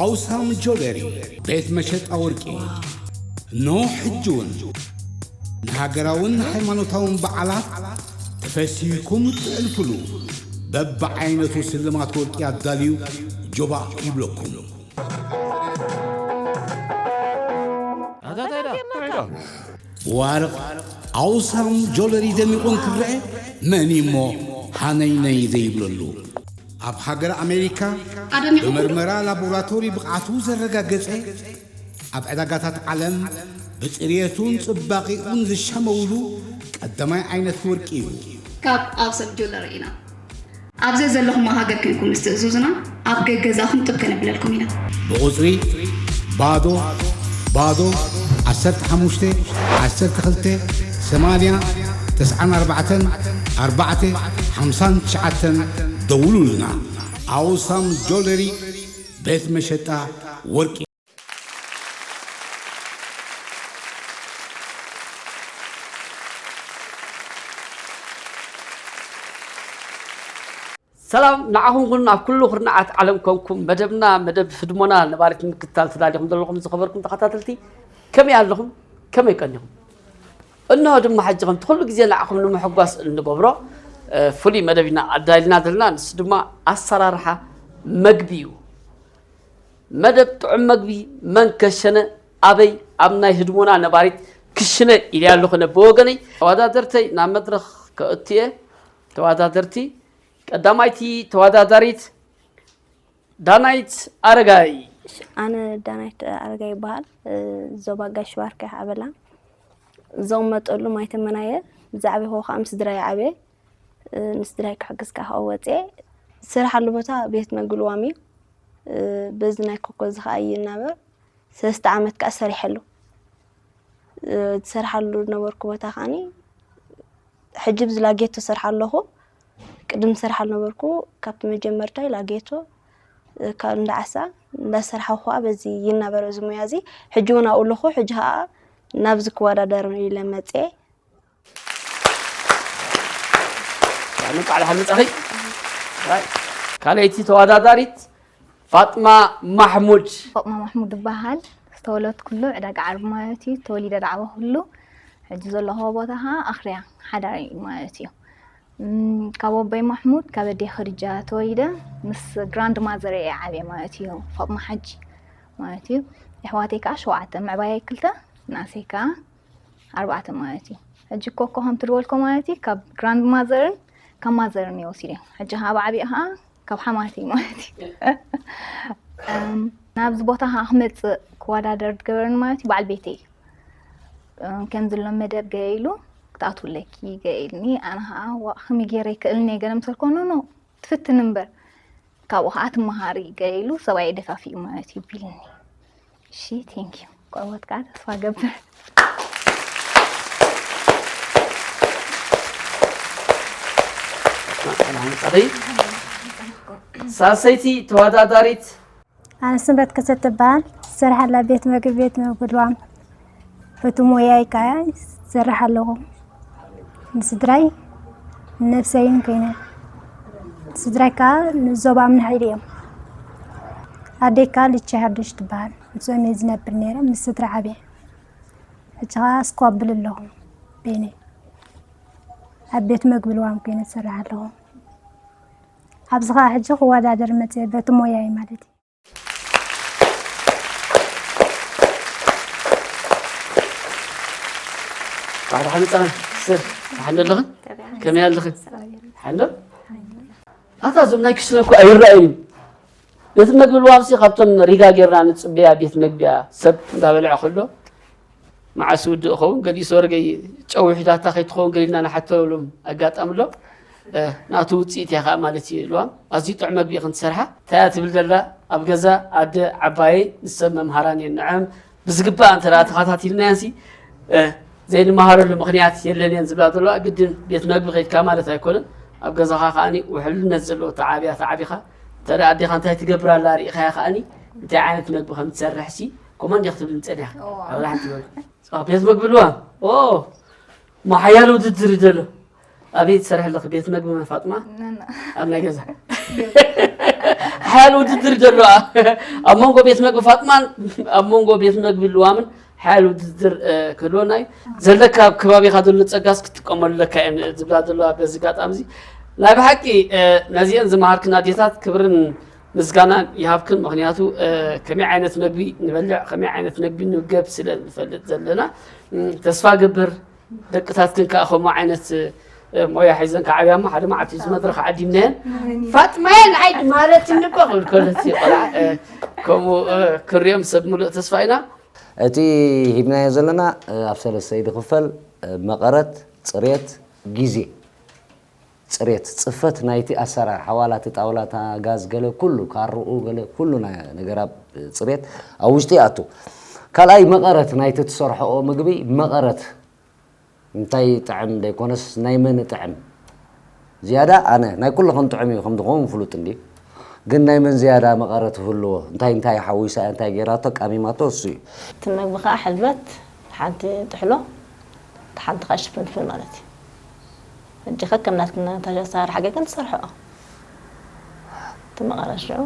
ኣውሳም ጆለሪ ቤት መሸጣ ወርቂ። እነሆ ሕጂ እውን ንሃገራውን ሃይማኖታውን በዓላት ተፈሲህኩም እትሕልፉሉ በብዓይነቱ ስልማት ወርቂ ኣዳልዩ ጆባእ ይብለኩም። ብዋርቕ ኣውሳም ጆለሪ ደሚቑ እንክረአ መን እሞ ሃነይነይ ዘይብለሉ? ኣብ ሃገር ኣሜሪካ ኣደሚቑ ብመርመራ ላቦራቶሪ ብቕዓቱ ዘረጋገጸ፣ ኣብ ዕዳጋታት ዓለም ብጽርየቱን ጽባቐኡን ዝሻመውሉ ቀዳማይ ዓይነት ወርቂ እዩ። ካብ ኣውሳም ጆለሪ ኢና። ኣብ ዘዘለኹሞ ሃገር ኮይንኩም ምስ ትእዝዙና ኣብ ገገዛኹም ጥብ ከነብለልኩም ኢና። ብቑጽሪ ባዶ ባዶ ዓሰርተ ሓሙሽተ ዓሰርተ ክልተ ሰማንያ ተስዓን ኣርባዕተን ኣርባዕተ ሓምሳን ትሽዓተን ደውሉልና። ኣውሳም ጆለሪ ቤት መሸጣ ወርቂ። ሰላም ንዓኹም ኩን ኣብ ኩሉ ኩርናዓት ዓለም ኮንኩም መደብና መደብ ህድሞና ነባሪት ምክትታል ተዳሊኹም ዘለኹም ዝኸበርኩም ተኸታተልቲ ከመይ ኣለኹም? ከመይ ቀኒኹም? እንሆ ድማ ሕጂ ከምቲ ኩሉ ግዜ ንዓኹም ንምሕጓስ እንገብሮ ፍሉይ መደብ ኢና ኣዳሊና ዘለና። ንሱ ድማ ኣሰራርሓ መግቢ እዩ። መደብ ጥዑም መግቢ መን ከሸነ ኣበይ ኣብ ናይ ህድሞና ነባሪት ክሽነ ኢለ ኣለኹ። ነብወገነይ ተወዳደርተይ ናብ መድረኽ ከእትየ። ተወዳደርቲ ቀዳማይቲ ተወዳዳሪት ዳናይት ኣረጋይ። ኣነ ዳናይት ኣረጋይ ይበሃል። ዞባ ጋሽ ባርካ ኣበላ። ዝቕመጠሉ ማይተመናየ። ብዛዕባ ይኸው ከዓ ምስ ድራይ ዓብየ። ንስድራይ ክሕግዝ ከዓ ካብኡ ወፅየ። ዝሰርሓሉ ቦታ ቤት መግቢ ልዋም እዩ። በዚ ናይ ኮኮ እዚ ከዓ ይናበር። ሰለስተ ዓመት ከዓ ሰሪሐሉ። ዝሰርሓሉ ዝነበርኩ ቦታ ከዓኒ ሕጂ ብዚ ላጌቶ ሰርሓ ኣለኹ። ቅድም ሰርሓ ነበርኩ ካብቲ መጀመርታይ ላጌቶ ካብ እንዳዓሳ እንዳሰርሓ ከዓ በዚ ይናበረ እዚ ሙያ እዚ። ሕጂ እውን ኣብኡ ኣለኹ። ሕጂ ከዓ ናብዚ ክወዳደር ኢለ መፅየ። እንኳዕ ደሓን መጻኺ። ካልኣይቲ ተወዳዳሪት ፋጥማ ማሕሙድ። ፋጥማ ማሕሙድ እበሃል። ዝተወለድኩሉ ዕዳጋ ዓርቢ ማለት እዩ። ተወሊደ ዝዓበኹሉ ሕጂ ዘለኹዎ ቦታ ኸዓ ኣኽርያ ሓዳሪ ማለት እዩ። እም፣ ካብ ኣቦይ ማሕሙድ ካብ ኣደይ ኸዲጃ ተወሊደ ምስ ግራንድ ማዘር እየ ዓብየ ማለት እዩ። ፋጥማ ሓጂ ማለት እዩ። የሕዋተይ ከዓ ሸውዓተ፣ ምዕባየይ ክልተ፣ ንእሰይ ከዓ ኣርባዕተ ማለት እዩ። ሕጂ ኮኮ ከምቲ ዝበልኮ ማለት እዩ ካብ ግራንድ ማዘርን ካብ ማዘርን እየ ወሲደ። ሕጂ ከዓ ብዓብየ ከዓ ካብ ሓማተይ ማለት እዩ። እም፣ ናብዚ ቦታ ከዓ ክመፅእ ክወዳደር ዝገበረኒ ማለት እዩ በዓል ቤተይ እዩ። እም፣ ከምዚ ኣሎ መደብ ገይሉ ክትኣትውለኪ ገይልኒ። ኣነ ከዓ ዋ፣ ከመይ ገይረ ይክእልኒ ገለ ምስ በልኮ፣ ኖ፣ ኖ፣ ትፍትን እምበር ካብኡ ከዓ ትመሃሪ ገይሉ ሰብኣየ ደፋፊኡ ማለት እዩ ቢልኒ። እሺ፣ ቴንክ ዩ። ቆርበት ከዓ ተስፋ ገብር። ሰዓት መጻኺ። ሳልሰይቲ ተወዳዳሪት። ኣነ ስምረት ከሰተ ትበሃል። ዝሰርሓላ ቤት መግቢ ቤት መግቢ ልዋም። በቲ ሞያይ ከዓ ይሰርሕ ኣለኹ። ንስድራይ ንነብሰይን ኮይነ። ስድራይ ከዓ ንዞባ ምንሓይል እዮም። ኣደይ ከዓ ልቺ ሓዱሽ ትበሃል። ምስኦም እየ ዝነብር ነይረ፣ ምስ ስድራ ዓብየ። ሕጂ ከዓ እስኳብል ኣለኹ በይነይ። ኣብ ቤት መግቢ ልዋም ኮይነ ዝሰርሕ ኣለኹ። ኣብዚ ከዓ ሕጂ ክወዳደር መፅየ በቲ ሞያይ ማለት እዩ። ባዕልኻ መጻና ስር፣ ደሓን ዶ ኣለኽን? ከመይ ኣለኽን? ደሓን ዶ? ኣታ እዞም ናይ ክሽነ እኮ ኣይረኣዩን እዩ። ነቲ መግቢ ልዋምሲ ካብቶም ሪጋ ጌርና ንጽበያ ቤት መግቢያ ሰብ እንዳበልዐ ከሎ መዓስ ውድእ ኸውን ገሊኡ ሰወርገይ ጨው ውሒዳታ ከይትኸውን ገሊልና ንሓተሎም ኣጋጣሚ ኣሎ። እ፣ ናቱ ውጽኢት እያ ኸኣ ማለት እዩ። ልዋም ኣዝዩ ጥዑም መግቢ ኢኽን ትሰርሓ። እንታይ እያ ትብል ዘላ? ኣብ ገዛ ኣደ ዓባየይ ንሰብ መምሃራን እየን። ንዐን ብዝግባእ እንተ ደኣ ተኸታቲልናየንሲ፣ እ፣ ዘይንመሃረሉ ምኽንያት የለን እየን ዝብላ ዘለዋ። ግድን ቤት መግቢ ከይድካ ማለት ኣይኮነን። ኣብ ገዛኻ ከኣኒ ውሕልነት ዘለዎ ተዓብያ ተዓቢኻ። እንተ ደኣ ኣዴኻ እንታይ ትገብር ኣላ ርኢኻያ ከኣኒ እንታይ ዓይነት መግቢ ከም ትሰርሕሲ ኮማንድ እያ ክትብልኒ ጸኒሓ። እዋ። ኣብ ላዕሊ ትበል። ኦ፣ ቤት መግቢ ልዋም። ኦ፣ እሞ ሓያል ውድድር እዩ ዘሎ። ኣበይ ትሰርሒ ኣለኺ? ቤት መግቢ መን ፋጥማ? ነና። ኣብ ናይ ገዛ። ሓያል ውድድር ዘለዋ ኣብ መንጎ ቤት መግቢ ፋጥማን ኣብ መንጎ ቤት መግቢ ልዋምን ሓያል ውድድር ክህልወና እዩ። ዘለካ ኣብ ከባቢኻ ዘሎ ጸጋስ ክትጥቀመሉ ኣለካ እየን ዝብላ ዘለዋ። በዚ ኣጋጣሚ እዚ ናይ ብሓቂ ነዚአን ዝመሃርክን ኣዴታት ክብርን ምስጋናን ይሃብክን። ምኽንያቱ ከመይ ዓይነት መግቢ ንበልዕ፣ ከመይ ዓይነት መግቢ ንምገብ ስለ ንፈልጥ ዘለና። ተስፋ ገብር ደቅታትክን ከዓ ከምኡ ዓይነት ሞያ ሒዘን ክዓብያ እሞ ሓደ መዓልቲ እዚ መድረኽ ዓዲምናየን። ፋጥማየን ዓይድ ማለት እንዲ እኮ ክብል ከሎ እቲ ቆልዓ ከምኡ ክሪኦም ሰብ ምሉእ ተስፋ ኢና። እቲ ሂብናዮ ዘለና ኣብ ሰለስተ እዩ ዝኽፈል። መቐረት፣ ፅሬት፣ ግዜ። ፅሬት፣ ፅፈት ናይቲ ኣሰራርሓ፣ ዋላ እቲ ጣውላ፣ እታ ጋዝ፣ ገለ ኩሉ፣ ካርኡ፣ ገለ ኩሉ ነገራ ፅሬት ኣብ ውሽጢ ይኣቱ። ካልኣይ መቐረት ናይቲ ትሰርሕኦ ምግቢ፣ መቐረት እንታይ ይጥዕም ዘይኮነስ ናይ መን ይጥዕም ዝያዳ፣ ኣነ ናይ ኩልኽን ጥዑም እዩ ከም ዝኸውን ፍሉጥ እንድዩ። ግን ናይ መን ዝያዳ መቐረት ይህልዎ፣ እንታይ እንታይ ሓዊሳ እንታይ ገይራቶ ቀሚማቶ እሱ እዩ። እቲ መግቢ ከዓ ሕልበት፣ ሓንቲ ጥሕሎ፣ ሓንቲ ከዓ ሽፍንፍን ማለት እዩ። ሕጂ ከ ከም ናትክን ኣሰራርሓ ጌርክን ትሰርሕኦ። እቲ መቐረት ሽዑ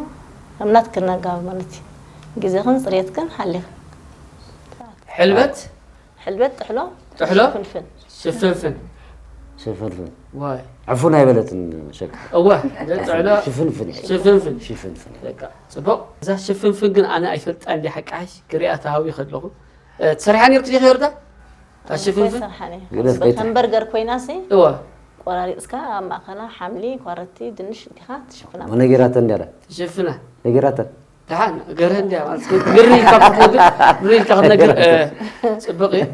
ከም ናትክን ኣገባብ ማለት እዩ። ግዜኽን ፅሬትክን ሓሊኽን። ሕልበት ሕልበት ጥሕሎ ጥሕሎ ፍንፍን ሽፍንፍን ሽፍንፍን ዋይ ዕፉን ኣይበለትን ሸክ እወ ጥሕሎ ሽፍንፍን እየ። ሽፍንፍን ሽፍንፍን በቃ ፅቡቕ። እዛ ሽፍንፍን ግን ኣነ ኣይፈልጣ እንዲ ሓቃሽ ክሪኣ ተሃዊ ከለኹ እ፣ ትሰርሓ ነርክ ዲኺ ወርዳ? እታ ሽፍንፍን ኣይሰርሓን እየ ግደፍ፣ በይታ። ከም በርገር ኮይና ሲ እወ ቆራሪፅካ ኣብ ማእኸላ ሓምሊ ኳረቲ ድንሽ እንዲኻ ትሽፍና። ነጊራተን እንዲያ ዳ ትሽፍና ነጊራተን ደሓን ገርህ እንዲያ ማለት ግን ግር ኢልካ ክትነግር ግር ኢልካ ክትነግር እ፣ ፅብቕ እዩ።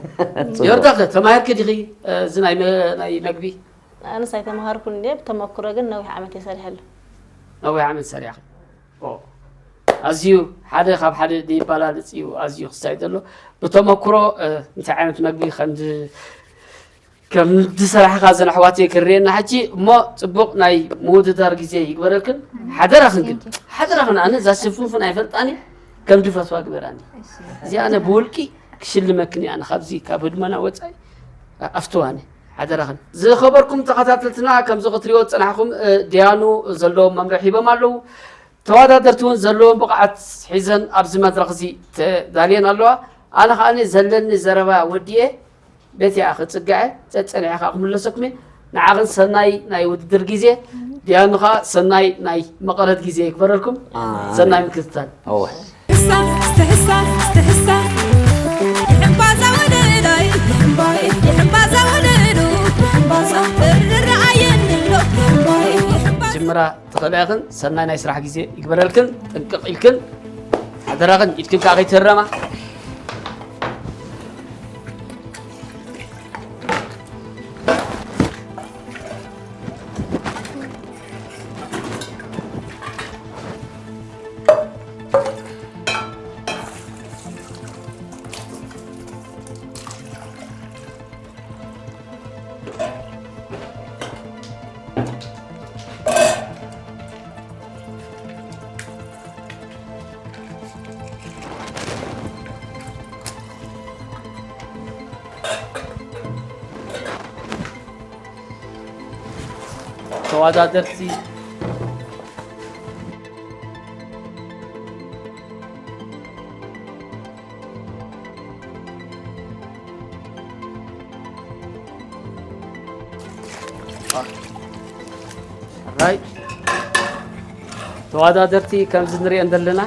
የወርዳ ከ ተማሂርክ ዲኺ እ፣ እዚ ናይ መ- ናይ መግቢ ኣነስ ኣይተምሃርኩን እንደ ብተመክሮ ግን ነዊሕ ዓመት እየ ሰሪሐሉ። ነዊሕ ዓመት ሰሪሕኺ ኣዝዩ ሓደ ካብ ሓደ ዘይበላለፅ እዩ ኣዝዩ ክስታይ ዘሎ ብተመክሮ እንታይ ዓይነት መግቢ ከም ከም ዝሰራሕኻ ዘን ኣሕዋተይ ክርእየና ሕጂ እሞ ፅቡቅ ናይ ምውድዳር ግዜ ይግበረልክን ሓደራኽን ግን ሓደራኽን ኣነ እዛ ሽፍንፍን ኣይፈልጣን እየ ከም ድፈትዋ ግበራኒ እዚኣ ኣነ ብውልቂ ክሽልመክን እየ ኣነ ካብዚ ካብ ህድሞና ወፃኢ ኣፍትዋኒ ሓደራኽን ዝኸበርኩም ተኸታተልትና ከምዚ ክትሪኦ ዝፀናሕኹም ድያኑ ዘለዎም መምርሒ ሂቦም ኣለዉ ተወዳደርቲ እውን ዘለዎም ብቕዓት ሒዘን ኣብዚ መድረኽ እዚ ተዳልየን ኣለዋ። ኣነ ከኣ ዘለኒ ዘረባ ወዲኤ ቤት እያ ክጽግዐ ጸጸኒዐ ከኣ ክምለሰኩም እየ። ንዓኽን ሰናይ ናይ ውድድር ግዜ፣ ዲያኑ ከኣ ሰናይ ናይ መቐረት ግዜ ይግበረልኩም። ሰናይ ምክትታል። እወ። ጅምራ ትኽእላ ኢኽን ሰናይ ናይ ስራሕ ግዜ ይግበረልክን ጥንቅቕ ኢልክን ሓደራኽን ኢድክን ከዓ ከይትህረማ ተወዳደርቲ ራይ ተወዳደርቲ ከምዚ ንሪኦ ዘለና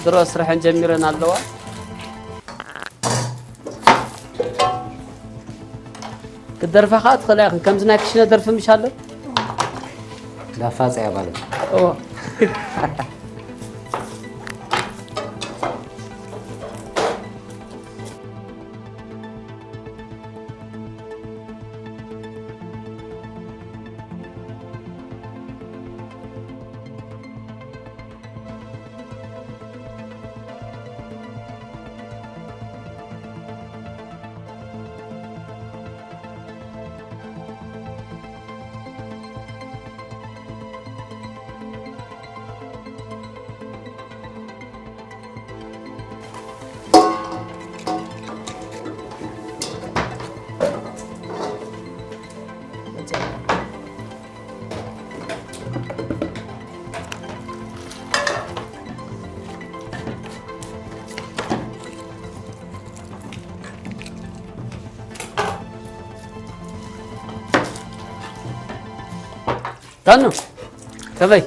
ድሮ ስርሐን ጀሚረን ኣለዋ። ክትደርፋ ከዓ ትኽእላ ኢኽን ከምዚ ናይ ክሽነ ደርፊ ምሽ ኣሎ ዳፋፀያ ማለት እዎ ፋኖ፣ ከመይ?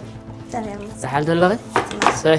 ሰላም። ዝሓል ዘለኺ? ሰይ።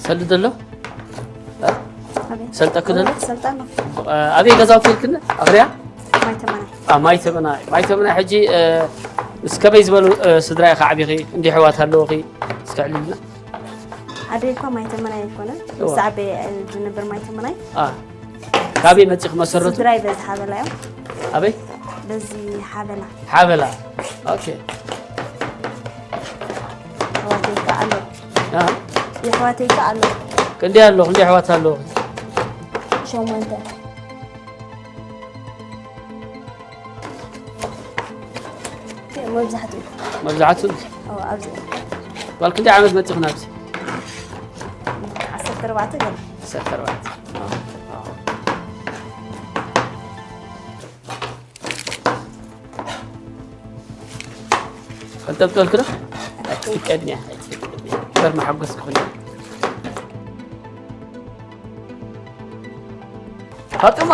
ሰልዲ ዘሎ? እ? ኣበይ? ሰልጠክ ዘሎ? ሰልጣ ነው። እ፣ ኣበይ ገዛውቲ ኢልክኒ? ኣኽርያ? ማይ ተመናይ። ኣ፣ ማይ ተመናይ። ማይ ተመናይ ሕጂ፣ እ፣ ምስ ከመይ ዝበሉ፣ እ፣ ስድራ ኢኻ ዓቢኺ? እንዲ ኣሕዋት ኣለውኺ? እስከ ዕልልና። ዓደይ እኳ ማይ ተመናይ ኣይኮነን። እዋ። ምስ ዓበየ፣ እ፣ ዝነብር ማይ ተመናይ። ኣ። ካበይ መጺኹ መሰረቱ? ስድራይ በዚ ሓበላ እዮም። ኣበይ? በዚ ሓበላ። ሓበላ። ኦኬ። ኣሕዋተይ ከ ኣሎ። ኣ? የሕዋተይ ከ ኣሎ። ክንደይ ኣሎ? ክንደይ ኣሕዋት ኣለውኺ? ሸሞንተ። መብዛሕትኡ። መብዛሕትኡ? ኦ፣ ኣብዚ። ጓል ክንደይ ዓመት መጺኹ ናብዚ? ዓሰርተ ኣርባዕተ ገና። ዓሰርተ ኣርባዕተ። ኦ። ቀንጠብጠልኩ ዶ? ኣይትፍቀድኒ እያ፣ ኣይትፍቀድኒ እያ። እምበር መሓጎስ ክኾን እያ። ፋጡማ፣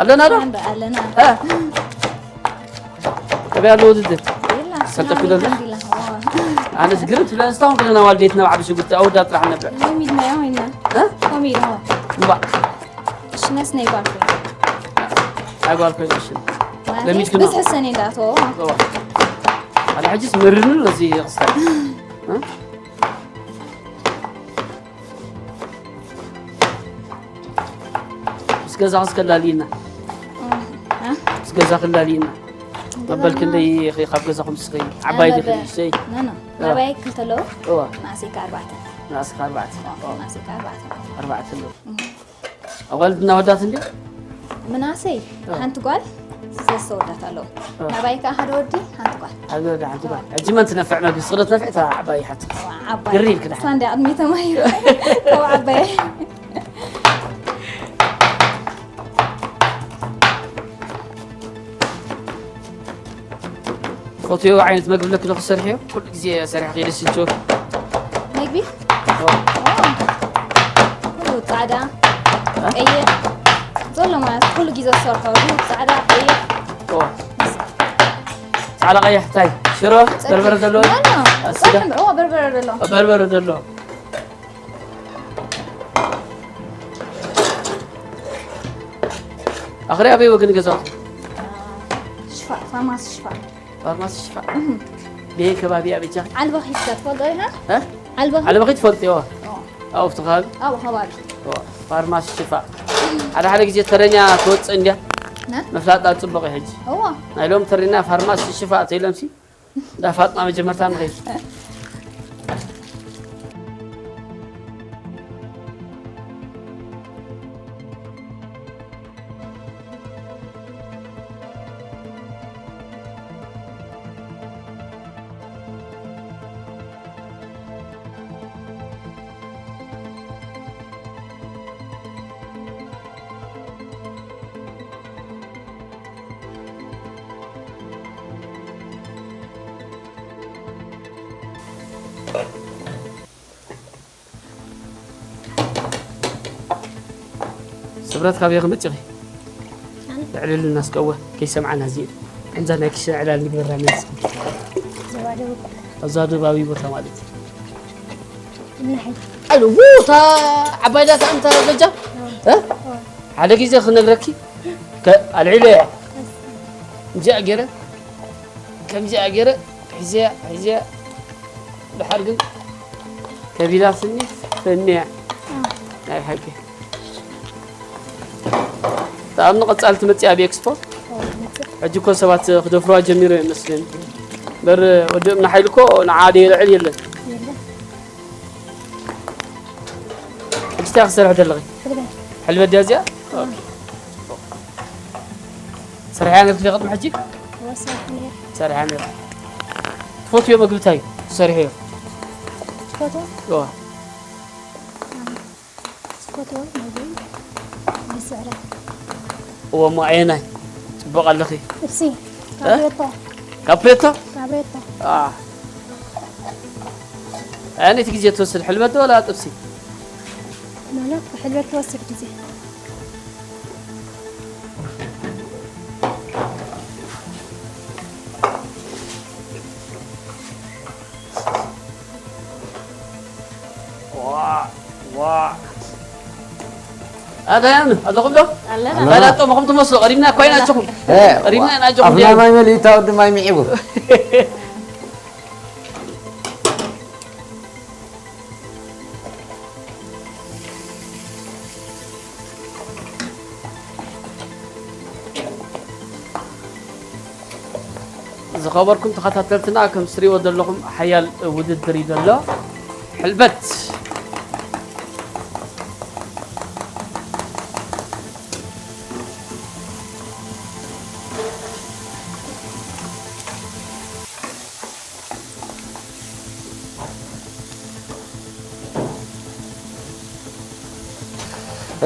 ኣለና ዶ? እንዶ ኣለና። እ? ከመይ ኣሎ ውድድር? የላ፣ ሰልጠ ሰላም ኩለና? ኣልሓምዱሊላህ። ዋ። ኣነስ ግርም ትብለን እስካሁን ኩለና ዋልዴትና ኣብ ዓቢ ሽጉርቲ ኣወዳ ጥራሕ ነብዕ። ሎሚ ድና ያ ኮይና። እ? ሎሚ ድና። እምባ። እሺ፣ ነስ ናይ ጓል ኮይና። ናይ ጓል ኮይና፣ እሺ። ማለት ለሚት ክና። ብዝሕሰን እንዳቶ። ኦ። ኣነ ሕጂስ ምርርን ለዚ ክስታይ። እ? ምስ ገዛኽስ ከላልይና። እ? ምስ ገዛ ከላልይና። ገዛ መበል ና- ክንደይ ኢኺ ካብ ገዛኹም ስኺ? ዓባይ ዲኺ ንእሽተይ? ኖ፣ ኖ። እ። ናባይ ክልተ ኣለዉ። እዋ። ናእሰይ ከ ኣርባዕተ። ናእሰይ ከ ኣርባዕተ። ኦ፣ ኦ። ናእሰይ ከ ኣርባዕተ። ኣርባዕተ ኣለዉ። እም። ኣዋልድና ወዳት እንዲ? ምናሰይ እ። ሓንቲ ጓል፣ ሰለስተ ወዳት ኣለዉ። እ። ናባይ ከኣ ሓደ ወዲ፣ ሓንቲ ጓል። ሓደ ወዲ፣ ሓንቲ ጓል። ሕጂ መን ትነፍዕ መግቢ? ስቕለት ነፍዕ እታ ዓባይ ሓቲ? ዓባይ። ግሪ ኢልክና። እሳ እንድያ ቅድሚ ተማሂሩ። እዋ ዓባይ። ትፈትዮ ዓይነት መግቢ ኣለኪ ዶ ክትሰርሕዮ? ኩሉ ግዜ ሰሪሕኪ ደስ ይብለኪ? መግቢ? ኦ። ኦ። ኩሉ ጻዕዳ፣ እ? ቀይሕ፣ ዘሎ ማለት ኩሉ ግዜ ዝሰርሖ፣ ሩዝ፣ ጻዕዳ፣ ቀይሕ። ኦ። ጻዕዳ ቀይሕ እንታይ? ሽሮ፣ ጸብሒ። በርበረ ዘለዎ? ኖ፣ ኖ። እ፣ ስጋ? ጸብሒ፣ ኦ፣ በርበረ ዘለዎ። በርበረ ዘለዎ። ኣኽሪ ኣበይ ወገን ገዛኹም? ሽፋ፣ ፋርማሲ ሽፋ። ፋርማሲ ሽፋ። እህ። በየ ከባቢ ኣበጃ? ዓልበኺ ትፈልጦ ኢኻ? እ? ዓልበኺ? ዓልበኺ ትፈልጥዮ? ኦ። ኣብቲ ከባቢ? ኣብኡ ከባቢ። ኦ፣ ፋርማሲ ሽፋ። ሓደ ሓደ ግዜ ተረኛ ትወፅእ እንድያ። ና? ምፍላጣ ፅቡቕ እዩ ሕጂ። እዎ። ናይ ሎም ተረኛ ፋርማሲ ሽፋ ተይሎምሲ፣ እንዳ ፋጥማ መጀመርታ ንኸይድ። ስብረት ካበይ ክመጽእ ኢኺ? ኣነ? ልዕልልና እስከ እወ፣ ከይሰምዓና እዚኤን። ከምዛ ናይ ክሽነ ዕላል ንግበራ መልሲ። ዞባ ደቡብ። ኣብዛ ደቡባዊ ቦታ ማለት እዩ። እናሐይ። ኣሉ፣ ው፣ እታ ዓባይ ዳታ እንታ በጃ? እ? እ? ሓደ ግዜ ክነግረኪ፣ ከ-፣ ኣልዒለ እያ። እዚኣ ገይረ፣ ከምዚኣ ገይረ፣ ሒዘያ፣ ሒዘያ። ድሓር ግን ከቢዳትኒ፣ ፈንያ። ናይ ሓቂ። ብጣዕሚ ንቐጻሊ ትመጽእ ኣብ ኤክስፖ። ሕጂ እኮ ሰባት ክደፍሩዋ ጀሚሮም ይመስለኒ። በር ወዲ እምኒ ሓይሉ እኮ ንዓ ደይልዕል የለን። የለን። ሕጂ እንታይ ክሰርሕ ዘለኺ? ሕልበት። ሕልበት ድያ እዚኣ? ኦኬ። ሰሪሕያ ነይርኪ ዶ ቅድሚ ሕጂ? ወሰንኩ ነይረ። ሰሪሕያ ነይረ። ትፈትዮ መግቢ እንታይ እዩ? ትሰሪሕዮ? ትፈትዎ? እዋ። ዝፈትዎ መግቢ ብስዕረት። እዎ፣ እሞ ኣየናይ ጽቡቕ ኣለኺ? ጥብሲ። እ? ካብሬቶ። ካፕሬቶ? ካብሬቶ። አ። ኣየነይቲ ግዜ ትወስድ፣ ሕልበት ዶ ወላ ጥብሲ? ኖ፣ ኖ፣ ብሕልበት ትወስድ ግዜ። ዋ፣ ዋ። ኣታ ያን ኣለኹም ዶ? ኣለና። ባላጦ መኹም ትመስሉ፣ ቀዲምና እኮ ኢና ኣጆኹም። እ፣ ቀዲምና ኢና ኣጆኹም ኣፍና ዲያ? ማይ መሊእታ ወዲ ማይ ሚዒቡ። ዝኸበርኩም ተኸታተልትና፣ ከም ትሪእዎ ዘለኹም ሓያል ውድድር እዩ ዘሎ። ሕልበት።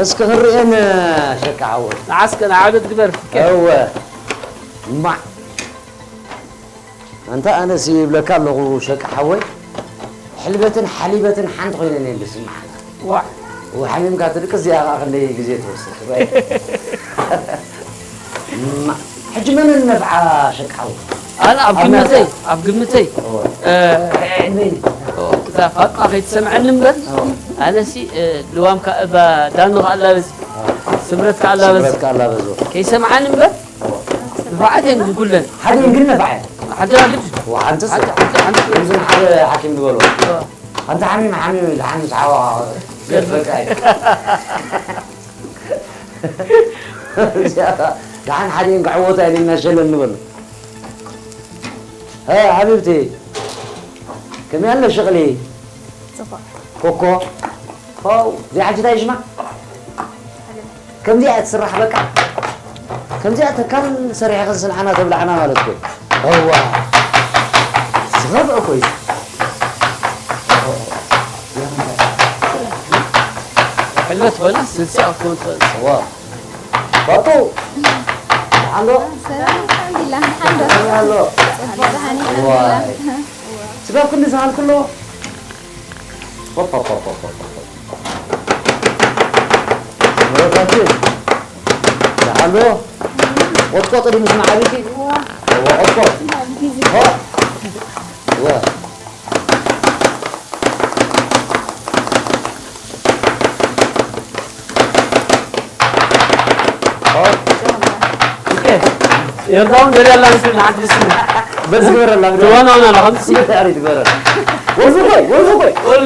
እስኪ ክንርእየን ሸቃ ሓወይ። ንዓስከ ንዓበት ግበር። እወ። እማ። ኣንታ ኣነስ ይብለካ ኣለኹ ሸቃ ሓወይ። ሕልበትን ሓሊበትን ሓንቲ ኮይነን እየን ዝስምዓና። ዋዕ። ወሓሚምካ ትድቅስ እዚኣ ኸዓ ክንደይ ግዜ ትወስድ? እማ፣ ሕጂ መን ነፍዓ ሸቃዊ? ኣነ ኣብ ኣብ ግምተይ፣ ናትካ? ኣብ ግምተይ፣ እወ። እ፣ ዕድመይ። እዛ ፋጥማ ከይትሰምዐኒ እምበር፣ እወ። ኣነሲ፣ እ፣ ልዋም ከ-፣ እባ ዳኑ ከኣ ኣላበዚ፣ እወ። ስምረት ከኣ ኣላበዚ። ስምረት ከኣ ኣላበዚ። ከይሰምዓኒ እምበር፣ እወ። ንፋዓት እየን ኩለን። ሓዲኤን ግን ነፍዓ እየን። ሓንቲ ግድ። እወ፣ ሓንቲ ሓንቲ፣ ሓንቲ፣ ሓንቲ። ከምዚ ሓደ ሓኪም ዝበሎ። እወ። ኣንተ ሓሚም፣ ሓሚም ኢሉ፣ ሓሚም ሰሓባ ገድፈካ እዩ። እዚኣ ደሓን ሓዲኤን ክዕወታ ኢልና ሸለል ንበሎ። ሀ፣ ሓቢብቲ፣ ከመይ ኣሎ ሽቕሊ? ጽቡቕ። ኮኮ? ሆው፣ እዚኣ ሕጂ እንታይ ሽማ? ከምዚኣ እያ ትስራሕ በቃ። ከምዚኣ ተካል ሰሪሕኽን ስንዓና ተብልዓና ማለት እኮ እዩ። እዋ። ዝኸፍአ እኮ እዩ። ሕለት ኮይና ስልሲ ኣትኮን ትኽእል። እዋ። ባጡ። ደሓን ዶ? ሰላም፣ ኣልሓምዱሊላህ፣ ደሓን ዶ? ከመይ ኣሎ? ጽቡቕ፣ ደሓን፣ ዋይ። ኣልሓምዱሊላህ። ስጋብ ክንዲ ዝሃልኩ ኣለዎ? ሆፕ፣ ሆፕ፣ ሆፕ። ምረታችን። ደሓን ዶ? ቆጥቆጥ ድዩ ምስ መዓቢቲ? እዋ። እዋ፣ ቆጥቆጥ። ኣብ ግዜ። ሆ። እዋ። ኦኬ። ዮርዳውን ደልያ ኣላ ምስል ንሓንቲ ምስል። በዚ ግበረላ፣ ግበረላ። ትዋና ሆና ኣላ፣ ከምዚ ሲ። ብድሕሪት ግበረላ። ወዙ ኮይ፣ ወዙ ኮይ። ወዙ።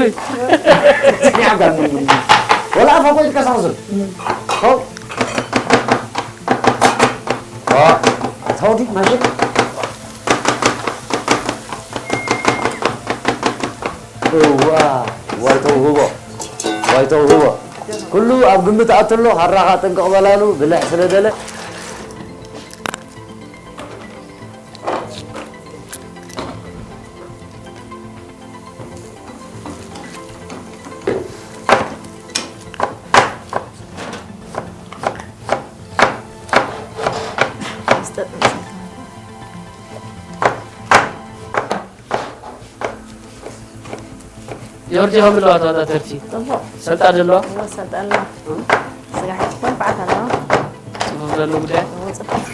እስኪ ዓጋር። ወላ ኣፋ ኮይ ትቀሳቕስል። ሆ። ኦ፣ ኣታውዲ ማሽን። እዋ፣ ዋይ ተውህቦ፣ ዋይ ተውህቦ። ኩሉ ኣብ ግምት ኣትሎ፣ ሃራኻ ጥንቅቕ በላሉ፣ ብልሕ ስለ ደለ። ዮርጂ፣ ከመይ ኣለዋ ተወዳደርቲ? ጽቡቕ። ሰልጣ ዶ ኣለዋ? እወ፣ ሰልጣ ኣለዋ። እም? ስጋሕ ትኾን ንፍዓት ኣለዋ። ጽፉፍ ዘሎ ጉዳይ? እወ፣ ጽፉፍ።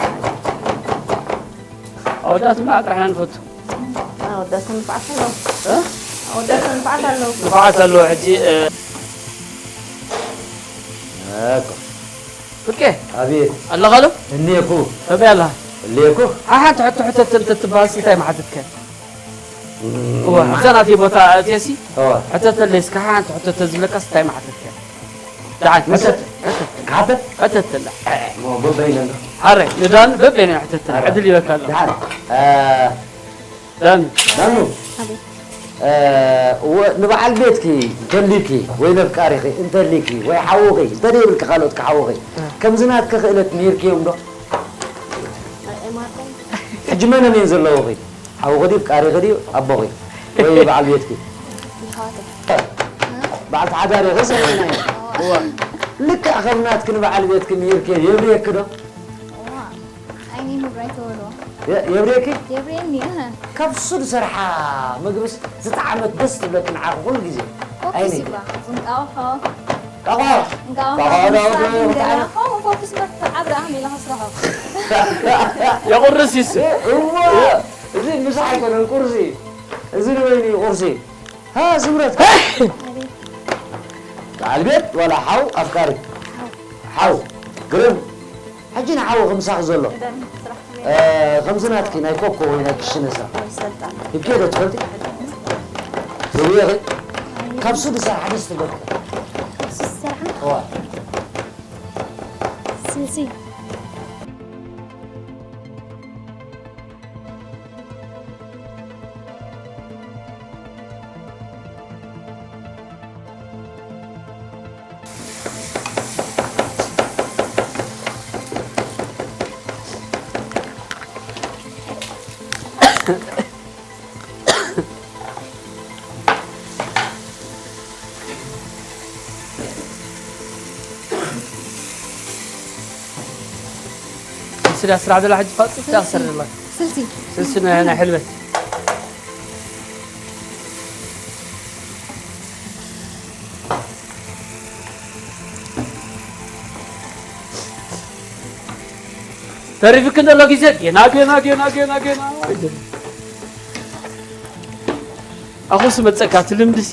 ኣወዳት እምበኣር ጥራሕ ኢና ንፈቱ። ኣወዳት ንፍዓት ኣለዋ። እ? ኣወዳት ንፍዓት ኣለዋ። ንፍዓት ኣለዋ። ሕጂ፣ እ፣ እኮ። ፍቄ። ኣቤት። ኣለኻ ዶ? እኔኩ። ከመይ ኣለኻ? እሌኩ። ሓሓንቲ ሕቶ ሕተት እንተትበሃልሲ እንታይ ምሓተትካ? እም፣ እዋ፣ ኣብዛ ናተይ ቦታ ኣእትየሲ፣ እዋ። ሕተተለይ እስከ ሓንቲ ሕቶ ተዝብለካስ እንታይ ምሓተትካ? ደሓን፣ ምስ-፣ ሕተት፣ ሕተት። ክሓተት? ሕተተላ። እሞ በበይነን። ሓራይ፣ ንዳኑ በበይነን ሕተተላ። ሓራይ። ዕድል ይበካ ኣሎ። ደሓን። እ፣ ዳኑ። ዳኑ። ኣቤት። እ፣ ወ-፣ ንበዓል ቤትኪ እንተሊኪ ወይ ነፍቃሪኺ እንተሊኪ ወይ ሓውኺ እንተደይብልኪ ካልኦት ሓውኺ እ። ከምዚ ናትኪ ክእለት ምሂርክዮም ዶ? ሕጂ መነን እየን ዘለዉኺ? ሓውኺ ድዩ፣ ፍቃሪኺ ድዩ፣ ኣቦኺ? ወይ በዓል ቤትኪ? በዓልቲ ሓዳር ኢኺ ሰሚዕናዮ። እዋ። ልክዕ ከም ናትኪ ንበዓል ቤትኪ ምሂርኪ የብርየኪ ዶ? እዋ። ዓይነይ ምብራይ ተወልኦ። የ-፣ የብርየኪ? የብርየኒ፣ እህ። ካብ ሱድ ሰርሓ ምግብስ ዝጠዓመት ደስ ትብለኪ ንዓኺ ኩሉ ግዜ? ኮኪስ ኣይነይ? ይብላ። እንቃቑሖ። እንቃቑሖ? እንቃቑሖ፣ እንቃቑሖ፣ ዳውዶ፣ እንቃቑሖ። ከምኡ ኮኪስ መርፍእ ዓብሪ ኣህም ኢለ ከስርሖ። የቑርስ ይስ። እዋ፣ እዚ ምሳሕ ኣይኮነን ቁርሲ። እዚ ንበይኑ እዩ ቁርሲ። ሃ፣ ስምረት። ኣቤት። በዓል ቤት ዋላ ሓው ኣፍቃሪ? ሓው። ሓው። ግርም። ሕጂ ንሓው ክምሳኺ ዘሎ። ግደም፣ ስራሕ ከመይ እ፣ ከምዚ ናትኪ ናይ ኮኮ ወይ ናይ ክሽነ ስራሕ። ወይ ሰልጣን። ሂብኪ ዶ ትፈልጢ? ሂብኪ? ካብ ሱድ ዝሰርሓ ደስ ትብለኪ? ካብ ሱድ ዝሰርሓ? እዋ። ስልሲ። ስለ ስራሕ ዘላ ሕጂ ፋጡ ስልሲ። ትሰርሕ ዘላ። ስልሲ። ስልሲ ናይ፣ ናይ ሕልበት። ተሪፍክን ዘሎ ግዜ ጌና፣ ጌና፣ ጌና፣ ጌና፣ ጌና። ኣኹስ መጸካ ትልምድሲ።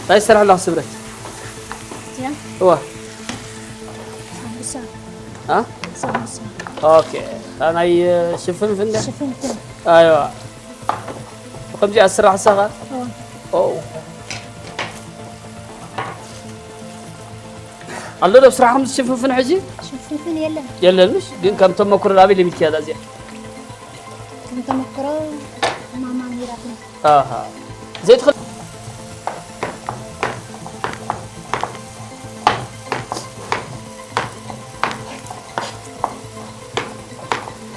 እንታይ ትሰርሕ ኣለኻ ስምረት? እዚኣ? እዋ። ሳምቡሳ። አ? ሳምቡሳ። ኦኬ። እታ ናይ ሽፍንፍን ድያ? ሽፍንፍን። ኣይዋ። ከምዚኣ ትስራሕ ንስኻ? እዋ። ኦ። ኣሎ ዶ ስራሕ ከምዚ ሽፍንፍን ሕጂ? ሽፍንፍን የለን። የለን ምሽ? ግን ከም ተመኩሮ ናበይ ለሚድክያ እዛ እዚኣ? ከም ተመኩሮ ማማ ነይራትኒ። ኣሃ። ዘይትኽእል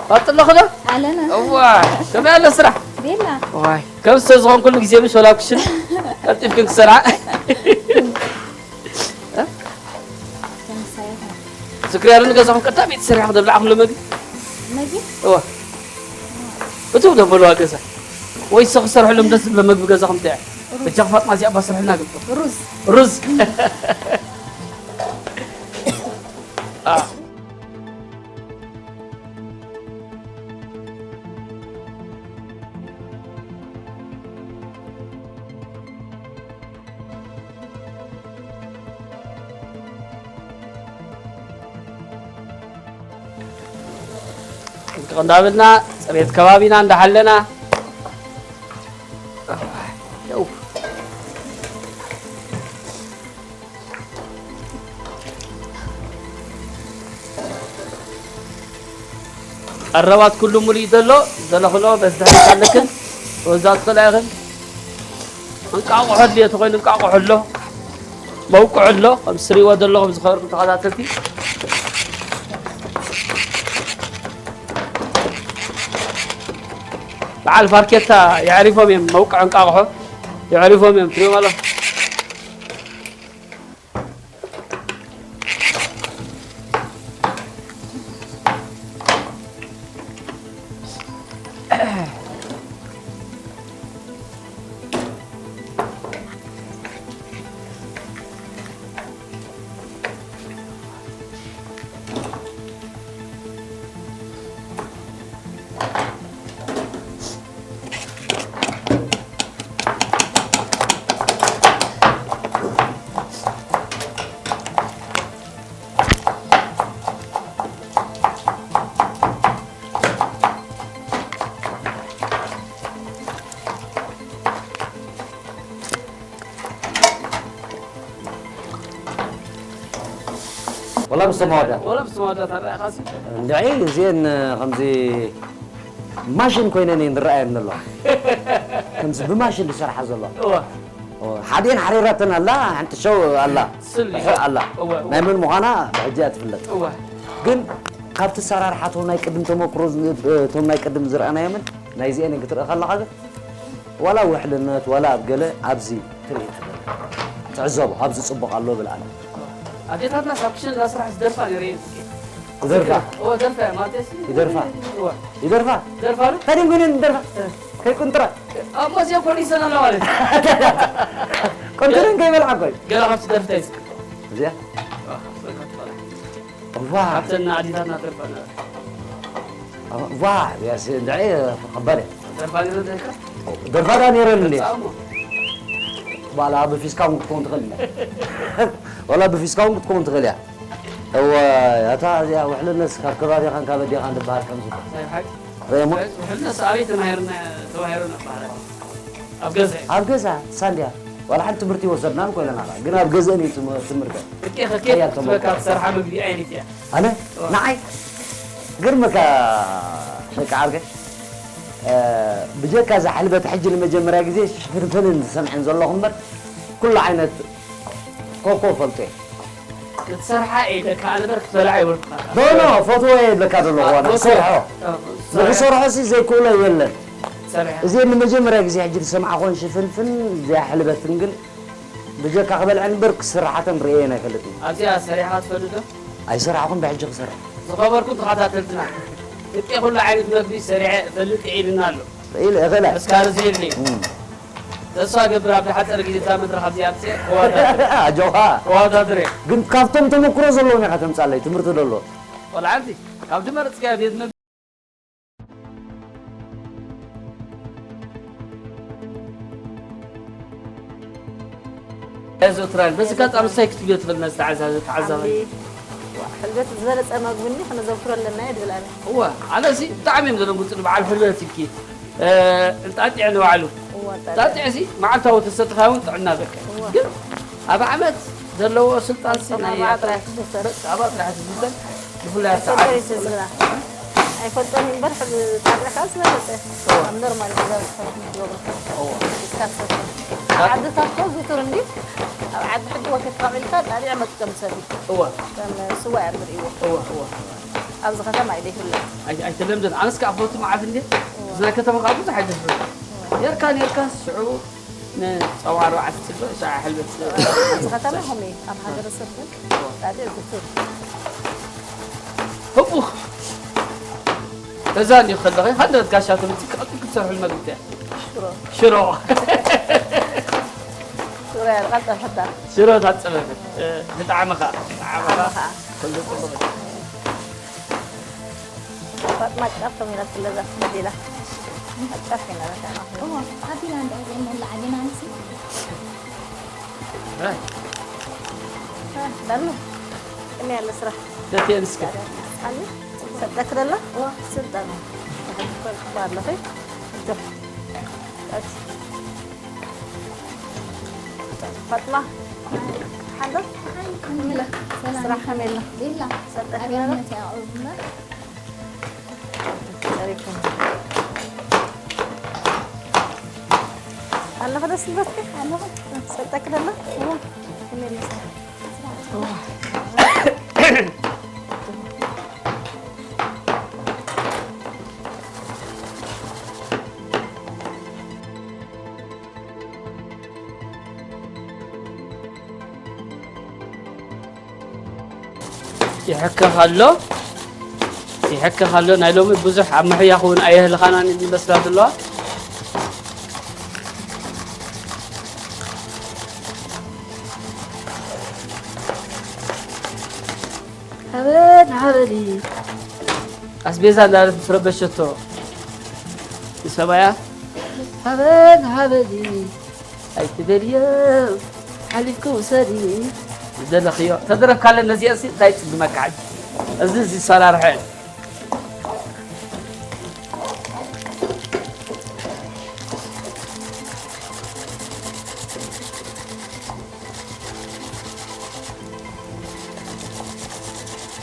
ባጥለኹ ዶ? ኣለና። እዋ፣ ከመይ ኣሎ ስራሕ? ቤላ። ዋይ፣ ከም ዝተ ዝኾን ኩሉ ግዜ ምሽ ወላ ኣብ ክሽነ ቀልጢፍክን ክሰርዓ። እ? ከምሳይ ይኹን። ዝክሪ ያሉን ገዛኹም ቀዳመይቲ ሰሪሕኹም ዘብላዕኹም ለመግቢ? መግቢ? እዋ። እቱ ደበልዋ ገዛ። ወይ ሰኽ ሰርሕሎም ደስ ዝብለ መግቢ ገዛኹም እንታይ? ሩዝ። በጃ ፋጥማ እዚኣ ባሰርሕልና ግብቶ። ሩዝ። ሩዝ። አ። እንዳበልና፣ ጽሬት ከባቢና እንዳሓለና። ቀረባት ኩሉ ሙሉእ እዩ ዘሎ፣ ዘለኽሎ በዚ ድሕሪት ኣለክን፣ ወዛ ትኽእላ ኢኽን። እንቃቑሖ ድልየት ኮይኑ እንቃቑሖ ኣሎ፣ መውቅዖ ኣሎ፣ ከም ትሪእዎ ዘለኹም ዝኸበርኩም ተኸታተልቲ። በዓል ፋርኬታ የዕሪፎም እዮም፣ መውቅዖ እንቃቑሖ የዕሪፎም እዮም፣ ትሪእዎም ኣለኹም። ወላ ምስ ተማወዳ። ወላ ምስ ተማወዳ ታዲያ ኻሲ። እንድዒ እዚአን ከምዚ ማሽን ኮይነን እየን ዝረኣየኒ ዘለዋ። ከምዚ ብማሽን ዝሰርሓ ዘለዋ። እወ። እወ፣ ሓዲአን ሓሪራተን ኣላ፣ ሓንቲ ሸው ኣላ። ስል። ሕእ ኣላ። እወ፣ እወ። ናይ መን ምዃና ብሕጂ እያ ትፍለጥ። እወ። ግን ካብቲ ኣሰራርሓ እቶም ናይ ቅድም ተመክሮ ዝ-፣ እቶም ናይ ቅድም ዝረኣናዮምን ናይዚአን ክትርኢ ከለኻ ግን ዋላ ውሕልነት፣ ዋላ ኣብ ገለ ኣብዚ ትርኢ ትብል። ትዕዘቦ፣ ኣብዚ ጽቡቕ ኣሎ ብል ኣነ። ኣዴታትና ካብ ክሽነ እንዳስራሕ ዝደርፋ ነይረ እየን። ይደርፋ? እወ፣ ደርፋ እያ፣ ማለት እሲ። ይደርፋ? እወ። ይደርፋ? ደርፋ ዶ? ታዲያ እንኮን ይደርፋ? እ። ከይቁንጥራ? ኣብ መዚኦ ኮሊሰን ኣሎ ማለት እዩ። ቁንጥርን ከይበልዓ እኮ እዩ። ገለ ካብቲ ደርፍታ ይዝክር። እዚኣ? እዋ። ካብተን ኣዴታትና ደርፋ ነበረ። ዋ፣ ያስ፣ እንድዒ፣ ከባድ እያ። ደርፋ ነይረ ደርካ? ደርፋ ዳ ነይረን እንዴ? ጻሞ። ዋላ ብፊስካ እውን ክትከውን ትኽእል እያ። ዋላ ብፊስካ እውን ክትከውን ትኽእል እያ። እወ፣ እታ እዚኣ ውሕልነስ ካብ ከባቢኻን ካብ ኣዴኻን ትበሃል ከም ዝብሃል። ናይ ሓቂ? ሬሞ? ውሕልነስ ኣበይ ተማሂርና፣ ተማሂርና ባህላዊ? ኣብ ገዛ እዩ። ኣብ ገዛ፣ ሳንድያ። ዋላ ሓንቲ ትምህርቲ ይወሰድናን ኮይነና፣ ግን ኣብ ገዛን እዩ ትም-፣ ትምህርተን። እኬ፣ ከኬ ሓያል ክትበካ ተመክሮ። ትሰርሓ ምግቢ ዓይነት እያ? ኣነ? እወ። ንዓይ? ግርምካ ደቂ ዓርከይ፣ እ፣ ብጀካ እዛ ሕልበት ሕጂ ንመጀመርያ ግዜ ሽፍንፍንን ዝሰምዐን ዘለኹ እምበር፣ ኩሉ ዓይነት ኮኮ ፈልጦ እየ። ክትሰርሓ እየ ኢለካ፣ ኣነ በር ክትበልዓ ኣይበልኩኻ። ኖ፣ ኖ፣ ፈትዎ እየ ኢለካ ዘለኹ፣ አ፣ ኣነ ፈትዎ። ክሰርሖ። አ፣ ንክሰርሖ ሲ ዘይክእሎ የለን። ትሰርሓ። እዚ ንመጀመርያ ግዜ ሕጂ ዝሰማዕኹን ሽፍንፍን እዚኣ ሕልበትን ግን ብጀካ ክበልዐን እምበር ክስርሓተን ርእየን ኣይፈልጥን። ኣብዚኣ ሰሪሕኻ ትፈልጥ ዶ? ኣይሰራሕኹን፣ ብሕጂ ክሰርሕ። ዝኸበርኩም ተኸታተልትና፣ ፍቄ ኩሉ ዓይነት መግቢ ሰሪሐ እፈልጥ ኢልና ኣሎ። ኢለ እኽእል። ተስካሪ ዘይብለይ። እም። ተስፋ ገብር ኣብ ዝሓጸረ ግዜ እታ መድረኽ ኣብዚኣ ኣምጽኤ ከወዳድር። ኣጆኻ። ከወዳድር እየ። ግን ካብቶም ተመክሮ ዘለዎም ኢኻ ተምጻለይ፣ ትምህርቲ ደሎ። ቆልዓ ኣንቲ፣ ካብ ዝመረጽካዮ ቤት መግቢ ኣዘውትራን። በዚ ኣጋጣሚ እንታይ ክትብልዮ ትብል ነዚ ተዓዛቢ-፣ ተዓዛባይ? ኣምቢ፣ ዋ፣ ሕልበት ዝበለጸ መግቢ እኒ ክነዘውትሮ ኣለና እየ ዝብል ኣነ። እወ፣ ኣነ እዚ ብጣዕሚ እዮም ዘደንግጹኒ፣ በዓል ሕልበት ኢልኪ። እ፣ እንጣጢዕ ንባዕሉ። እወ፣ እንጣጢዕ። እንጣጢዕ እዚ መዓልታዊ ተሰቲኻ እውን ጥዕና በቃ። እወ። ግን ኣብ ዓመት ዘለዎ ስልጣን ሲ ናይ ኣርባዓ ጥራሕ ትዝተር። በቃ፣ ኣርባዓ ጥራሕ ትዝተር። ብፍላይ ኣብ ኣይፈልጦን ሰዓት እዩ ዝዝና። ኣይፈልጦን እምበር፣ ሕዚ ጣጥዕካ ዝበለጸ። እወ። ኣብ ኖርማል ገዛ ዝኸውን ትገብሮ። እወ። እስካ ትሰትዮ። ኣብ ዓድታት እኮ ዝውቱር እንዲ፣ ኣብ ዓዲ ሕጂ ወከትካ ውዒልካ ጣጥዕ መጥቆም ትሰትዮ። እወ። ከም ስዋ እዮም ዝርእይዎ። እወ፣ እወ። ኣብዚ ከተማ እዩ ዘይፍለጥ። ኣይ-፣ ኣይተለምደን። ኣነስ ከዓ ፈቱ መዓት እንዴ? እወ። እዚ ናይ ከተማ ከዓ ብዙሕ ኣይደፍርን። እወ። ኔርካ፣ ኔርካ፣ ሽዑ ንፀባ ኣርባዕተ ፅብቅ፣ ሻዓ ሕልበት። ኣብዚ ከተማ ከምኡ እዩ። ኣብ ሃገረሰብ ግን ጣጥዕ ብቱር። ህቡኽ። እዛ እንዲሁ ከለኸ፣ ሓደ ጋሻ ተመፂ፣ ክቐፅል ክትሰርሑ መግቢ እያ። ሽሮ። ሽሮ። ሽሮ እያ፣ ቀልጠፈታ። ሽሮ ታፀበ። እ፣ ንጣዕሚ ኸዓ። ንጣዕሚ ኸዓ። ንጣዕሚ ኸዓ። ኩሉ ፅቡቅ እዩ። ፋጥማ ጫፍ ተሚራ ስለዛ ቢላ። ጫፍ ኢና በቃ። እዎ፣ ኣቢላ እንዳ እየ መላ ዓሊና ንሲ። ራይ። እ፣ ዳሉ። እኔ ያለ ስራ። ደቴ ንስከ። ኣሉ፣ ሰጠክ ደላ? እዎ። ስልጣን። ተሐድኮ ባለፈ። ጆ። ፋጥማ፣ ሓንዶ? ሓይ፣ ሓምላ፣ ሰላም። ስራሕ ከመይ ኣሎ? ቢላ። ሰጠ ኣገነት ኪሎ? ያው፣ ቡና። ጸሪኩም። ኣለኹ ደስ ይበልኪ? ኣለኹ። ሰጠ ክደላ? እዋ። ከመይ ኣሎ ስራሕ? ስራሕ። እዋ። ይሕከኽ ኣሎ፣ ይሕከኽ ኣሎ። ናይ ሎሚ ብዙሕ ኣብ ምሕያኽ እውን ኣየህልኻናን ዝመስላ ዘለዋ። ሃበል ሃበሊ ኣስቤዛ እንዳለት ምስ ረበሸቶ ንሰባያ ሃበል ሃበሊ ኣይትበልዮ ሓሊፍኪ ውሰዲ ዝደለኽዮ ተደረብካለን ነዚአን ሲ እንታይ ይጽግመካ ሕጂ እዚ እዚ ሰራርሐ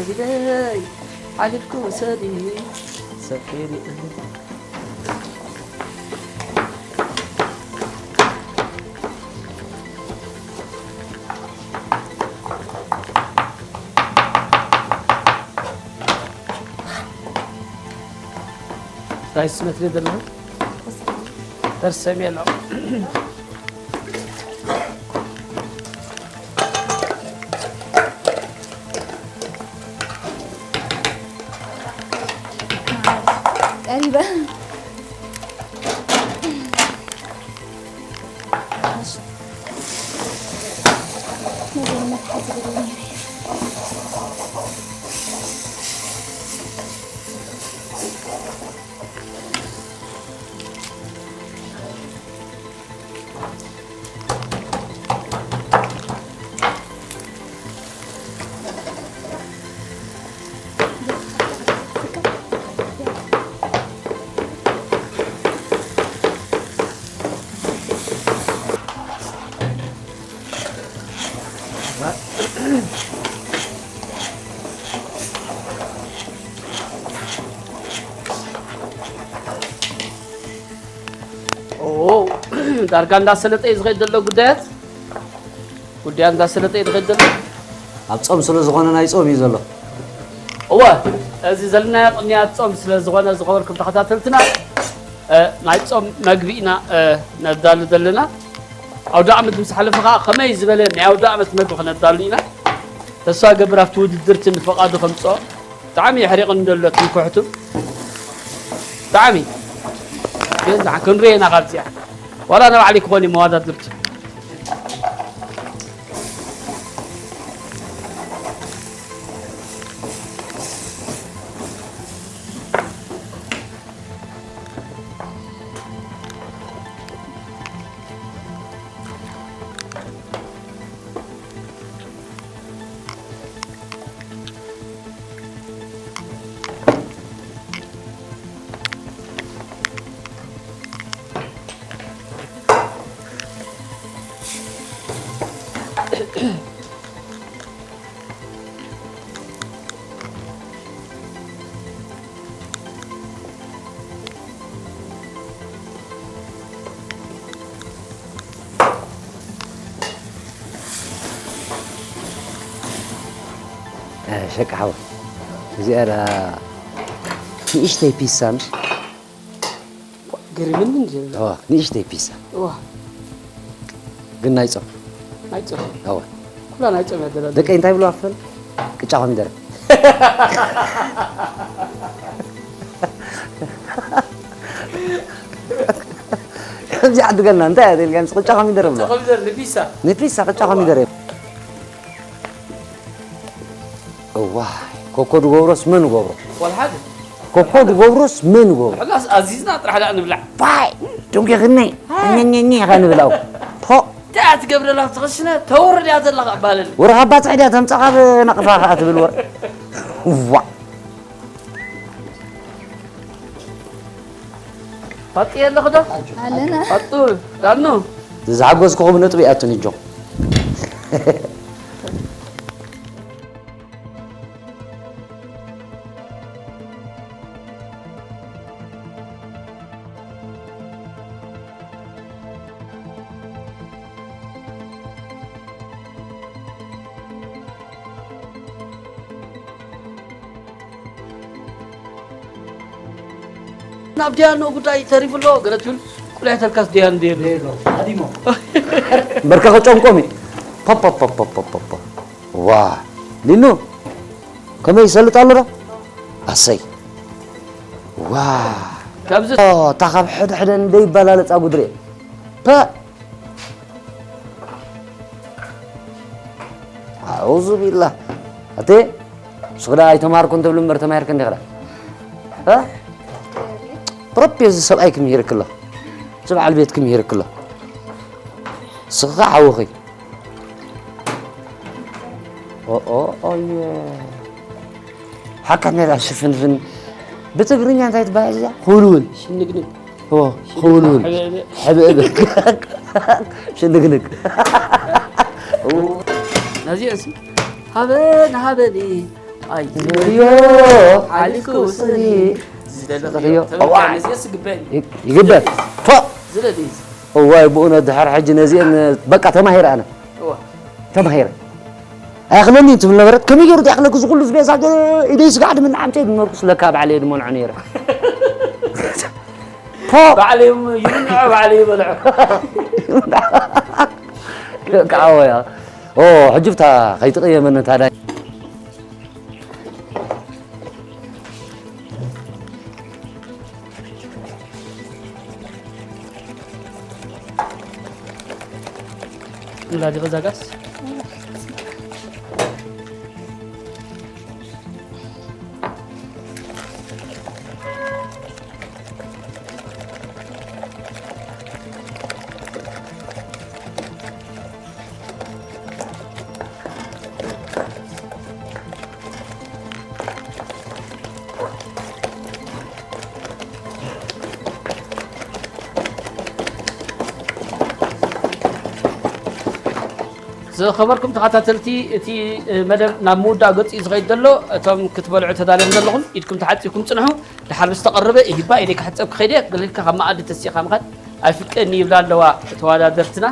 ኢለይ ሓሊፍኩ ውሰዲ ሰፊሪ። እንታይ ትመስሊ ዘለኹ? ተሰሚ ኣሎ። ቀሪበ። ኦ፣ ዳርጋ እንዳሰለጠ እዩ ዝኸይድ ዘሎ ጉዳያት። ጉዳያት እንዳሰለጠ እዩ ዝኸይድ ዘሎ። ኣብ ጾም ስለ ዝኾነ ናይ ጾም እዩ ዘሎ። እወ፣ እዚ ዘለናዮ ቅንያት ጾም ስለ ዝኾነ፣ ዝኸበርኩም ተኸታተልትና፣ እ፣ ናይ ጾም መግቢ ኢና፣ እ፣ ነዳሉ ዘለና። ኣውደ ዓመት ምስ ሓለፈ ኸዓ ከመይ ዝበለ ናይ ኣውደ ዓመት መግቢ ክነዳሉ ኢና። ተስፋ ገብር ኣብቲ ውድድር እቲ ንፈቓዱ ከምጽኦ። ብጣዕሚ የሕሪቕኒ ዘሎ ትምክሕቱ። ብጣዕሚ። ግን ደሓን ክንሪኦ ኢና ካብዚኣ። ዋላ ንባዕለይ ክኾን እዩ መወዳድርቲ። ሸቃ ሓወይ፣ እዚኣ ደኣ ንእሽተይ ፒሳ ምሽ? ገሪምኒ እንጂ። እዋ፣ ንእሽተይ ፒሳ። እዋ። ግን ናይ ጾም። ናይ ጾም። እዋ። ኩላ ናይ ጾም እያ ደላላ። ደቀይ እንታይ ብለዋ ክፈል? ቅጫ ኮሚደረ። ከምዚ ዓድገልና እንታይ እያ ኢልካ፣ ምስ ቅጫ ኮሚደረ ብለዋ። ኮሚደረ ንፒሳ። ንፒሳ ቅጫ ኮሚደረ። እዋይ፣ ኮኮ ድገብሮስ መን ገብሮ? ወላ ሓደ። ኮኮ ድገብሮስ መን ገብሮ? ሕላስ ኣዚዝና ጥራሕ ደኣ ንብላዕ። ባይ፣ ደንጉኽኒ። አ። ኘ፣ ኘ፣ ኘ ኢኻ ንብላው። ፖ። እንታይ እያ ትገብረላ ኣብቲ ክሽነ? ተውርድ እያ ዘለኻ እባለኒ። ወረ ካብ ባጽዕ ድያ ተምጻኻ ብነቕፋ ኸኣ ትብል ወረ። ዋ። ፋጥየ ኣለኹ ዶ? ኣለና። ፋጡ፣ ዳኑ። ዝሓጎስኩኹም ነጥቢ እያቱን እጆም። ናብ ዲያኖ ጉዳይ ተሪፉ ኣሎ፣ ገለ ትብል ቁልሕ ተልካስ ዲያን ዲየሎ። ዲየሎ፣ ሃዲሞ። በርከ ከጨንቆም እዩ። ፖ፣ ፖ፣ ፖ። ዋ፣ ሊኑ፣ ከመይ ይሰልጥ ኣሎ ዶ? ኣሰይ። ዋ። ካብዚ ኦ፣ እታ ካብ ሕድ ሕደን ደይበላለጻ ጉድሬ። ፐ። ኣዑዙ ቢላህ። ኣቴ፣ ንስኺ ደኣ ኣይተማርኩን ትብሊ እምበር ተማሂርክን ዲኺ ደኣ? እ? ፕሮፕ እዚ ሰብኣይኪ ምሂርኪ ኣሎ። እዚ በዓል ቤትኪ ምሂርኪ ኣሎ። ንስኺ ኸዓ ሓውኺ። ኦ፣ ኦ፣ ኦየ። ሓካ ሜዳ ሽፍንፍን። ብትግርኛ እንታይ ትበሃል እዚኣ? ሁልውል። ሽንግንግ። ኦ፣ ሽንግንግ። ሁልውል። ሕብእብእ። ሕብእብእ። ሽንግንግ። ነዚአሲ ሃበን ሃበኒ። ኣይ ዝደልዮ ሓሊፉ ስእሊ ዝደለኽዮ ተበቃ። ነዚኣ ስግበን ይግበር። ፎእ። ዝደልዩ እዋይ ብእውነት ድሓር ሕጂ ነዚአን በቃ ተማሂረ ኣነ እዋ ተማሂረ። ኣያኽለኒ ትብል ነበረት። ከመይ ገይሩ ይኣኽለኪ እዚ ኩሉ ዝበዛ ገ-፣ ኢደይ ስጋዕ ድምን ዓምተይ ድመርኩስ ለካ ባዕለይ ድመልዖ ነይረ። ፎእ። ባዕለይ ይምንዖ፣ ባዕለይ ይበልዖ። ደቂ ዓወያ። ኦ፣ ሕጂ ብታ ከይትቕየመኒ ታዳ። ላዲ በዛጋስ ዝኸበርኩም ተኸታተልቲ፣ እቲ መደብ ናብ ምውዳእ ገጹ እዩ ዝኸይድ ዘሎ። እቶም ክትበልዑ ተዳልዮም ዘለኹም ኢድኩም ተሓጺብኩም ጽንሑ። ድሓር ምስ ተቐረበ ኢሂባ ኢደይ ክሕጸብ ክኸይደ ገለ ኢልካ ካብ መኣዲ ተሲእኻ ምኻድ ኣይፍቀድን ይብላ ኣለዋ ተወዳደርትና።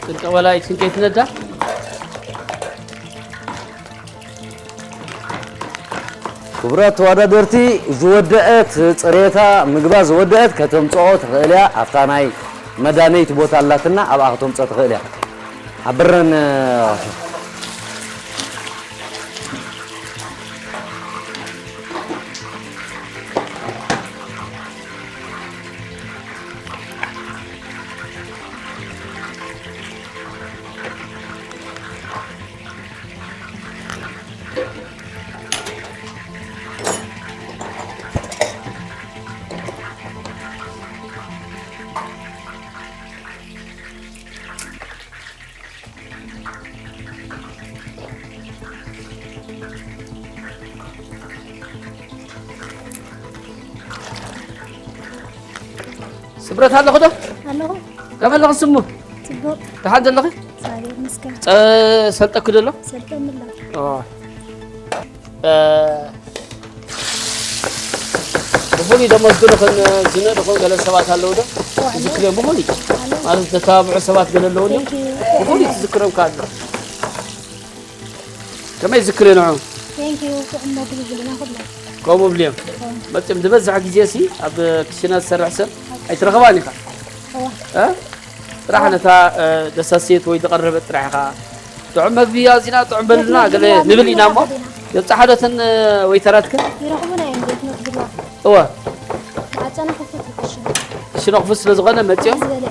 ጥንቀ ወላይት ክንከይት ነዳ። ክቡራት ተወዳደርቲ፣ ዝወደአት ጽሬታ ምግባ ዝወደአት ከተምጽኦ ትኽእል እያ። ኣብታ ናይ መዳነይቲ ቦታ ኣላትና፣ ኣብኣ ከተምጽኦ ትኽእል እያ። ሓብረን። ስብረት ኣለኹ ዶ? ኣለኹ። ከመይ ኣለኹ ስሙ? ጽቡቕ። ደሓን ዘለኺ? እግዚኣብሔር ይመስገን። ጸ-፣ ሰልጠኩ ደሎ? ሰልጠኒ ኣሎ። ኦ። እ፣ ብፍሉይ ደሞ ዝግርኽን ዝንእድኹን ገለ ሰባት ኣለዉ ዶ? ኣለዉ። ትዝክርዮም ብፍሉይ? ኣለዉ። ማለት ዘተባብዑ ሰባት ገለ ኣለዉ ድዮም? Thank you። ብፍሉይ ትዝክሮም ከ ኣሎ? ከመይ ዝክሪ ንዑ? Thank you። ጥዑም መግቢ ብልና ኩልና። ከምኡ ብልዮም። እዎ። መቸም ዝበዝሕ ግዜ ሲ ኣብ ክሽነ ዝሰርሕ ሰብ ኣይትረኽባን ኢኻ። እዎ። እ? ጥራሕ ነታ፣ እ፣ ደሳሴት ወይ ዝቐረበት ጥራሕ ኢኻ። ጥዑም መግቢ ኣዚና ጥዑም በልና ቤት መግቢ ገለ ኢና ንብል ኢና እሞ። ኢና። ገጻ ሓደትን፣ እ፣ ወይተራትከ? ይረኽቡና እዮም ቤት መግቢ። እዎ። ማዕጸና ክፉት እዩ ክሽነ። ክሽነ ክፉት ስለ ዝኾነ መጺኦም? ዝበለ።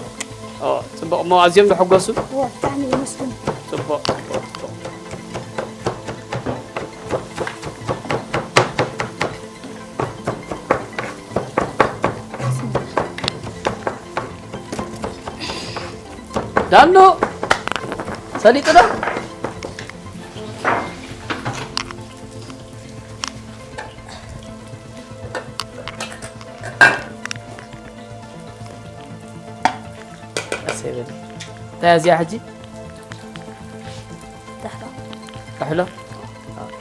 ኦ፣ ጽቡቕ እሞ ኣዝዮም ይሕጎሱ? እዎ፣ ብጣዕሚ ይመስግኑ። ጽቡቕ፣ ጽቡቕ፣ ጽቡቕ። ዳኖ፣ ሰሊጡ ዶ? ኣሰይ በል። እንታይ እያ እዚኣ ሕጂ? ጥሕሎ። ጥሕሎ? ኦኬ።